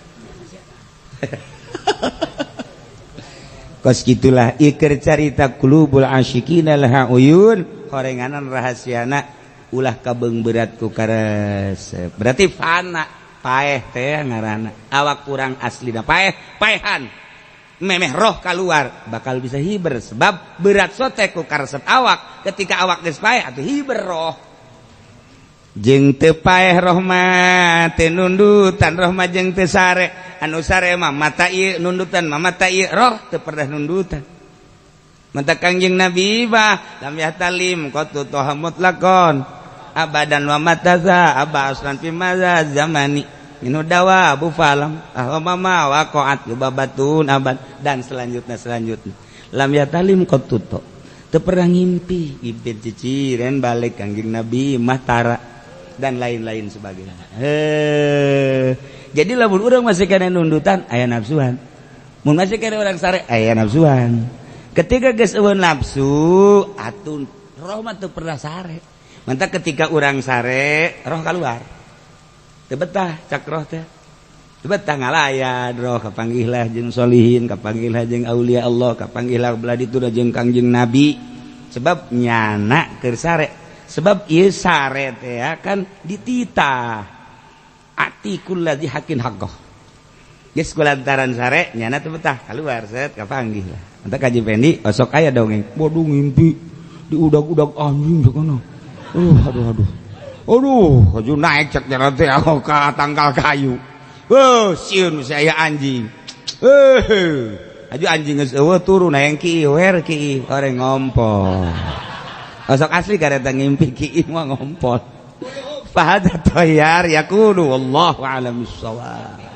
Kos gitulah iker carita qulubul asyiqina laha uyun, horenganan rahasiana ulah kabeung berat ku karesep. Berarti fana paeh teh ngaranna. Awak kurang aslina paeh, paehan. Memeh roh keluar bakal bisa hiber sebab berat sote ku karesep awak. Ketika awak geus paeh atuh hiber roh. Jeung teu paeh roh mah teu nundutan roh mah jeung teu sare. Anu sare mah mata ieu nundutan mah mata ieu roh teu pernah nundutan. Mata Kangjeng Nabi mah lam yahtalim qatu toha mutlaqon abadan wa mataza aba aslan fi maza zamani minu dawa abu falam ahwa mama waqa'at babatun abad dan selanjutnya selanjutnya. Lam yahtalim qatu to teu pernah ngimpi, ngimpi ciciren balik Kangjeng Nabi mah tara dan lain-lain sebagainya. Jadi lamun urang masih kana nundutan aya nafsuan. Mun masih kana urang sare aya nafsuan. Ketika geus eueun nafsu atuh roh mah teu pernah sare. Mantak ketika urang sare roh kaluar. Teu betah cak roh teh. Teu betah ngalayan roh kapanggihlah jeung solihin, kapanggihlah jeung aulia Allah, kapanggihlah belah ditu jeung Kangjeng Nabi. Sebab nyana keur sare. Sebab ieu sare teh kan dititah. Atikul ladzi hakin haqqah. Geus kulantaran sare nyana teu betah kaluar set kapanggih lah. Entar ka Haji Pendi osok aya dongeng. Bodoh ngimpi diudag-udag anjing sakana. Aduh aduh. Aduh, haju naik cek nyana teh ka tangkal kayu. Heuh, sieun saya anjing. Heuh. Haju anjing geus eueuh turun hayang ki wer ki oreng ngompol. Osok asli kareta ngimpi ki mah ngompol. Fahada toyar yakunu wallahu a'lam bissawab.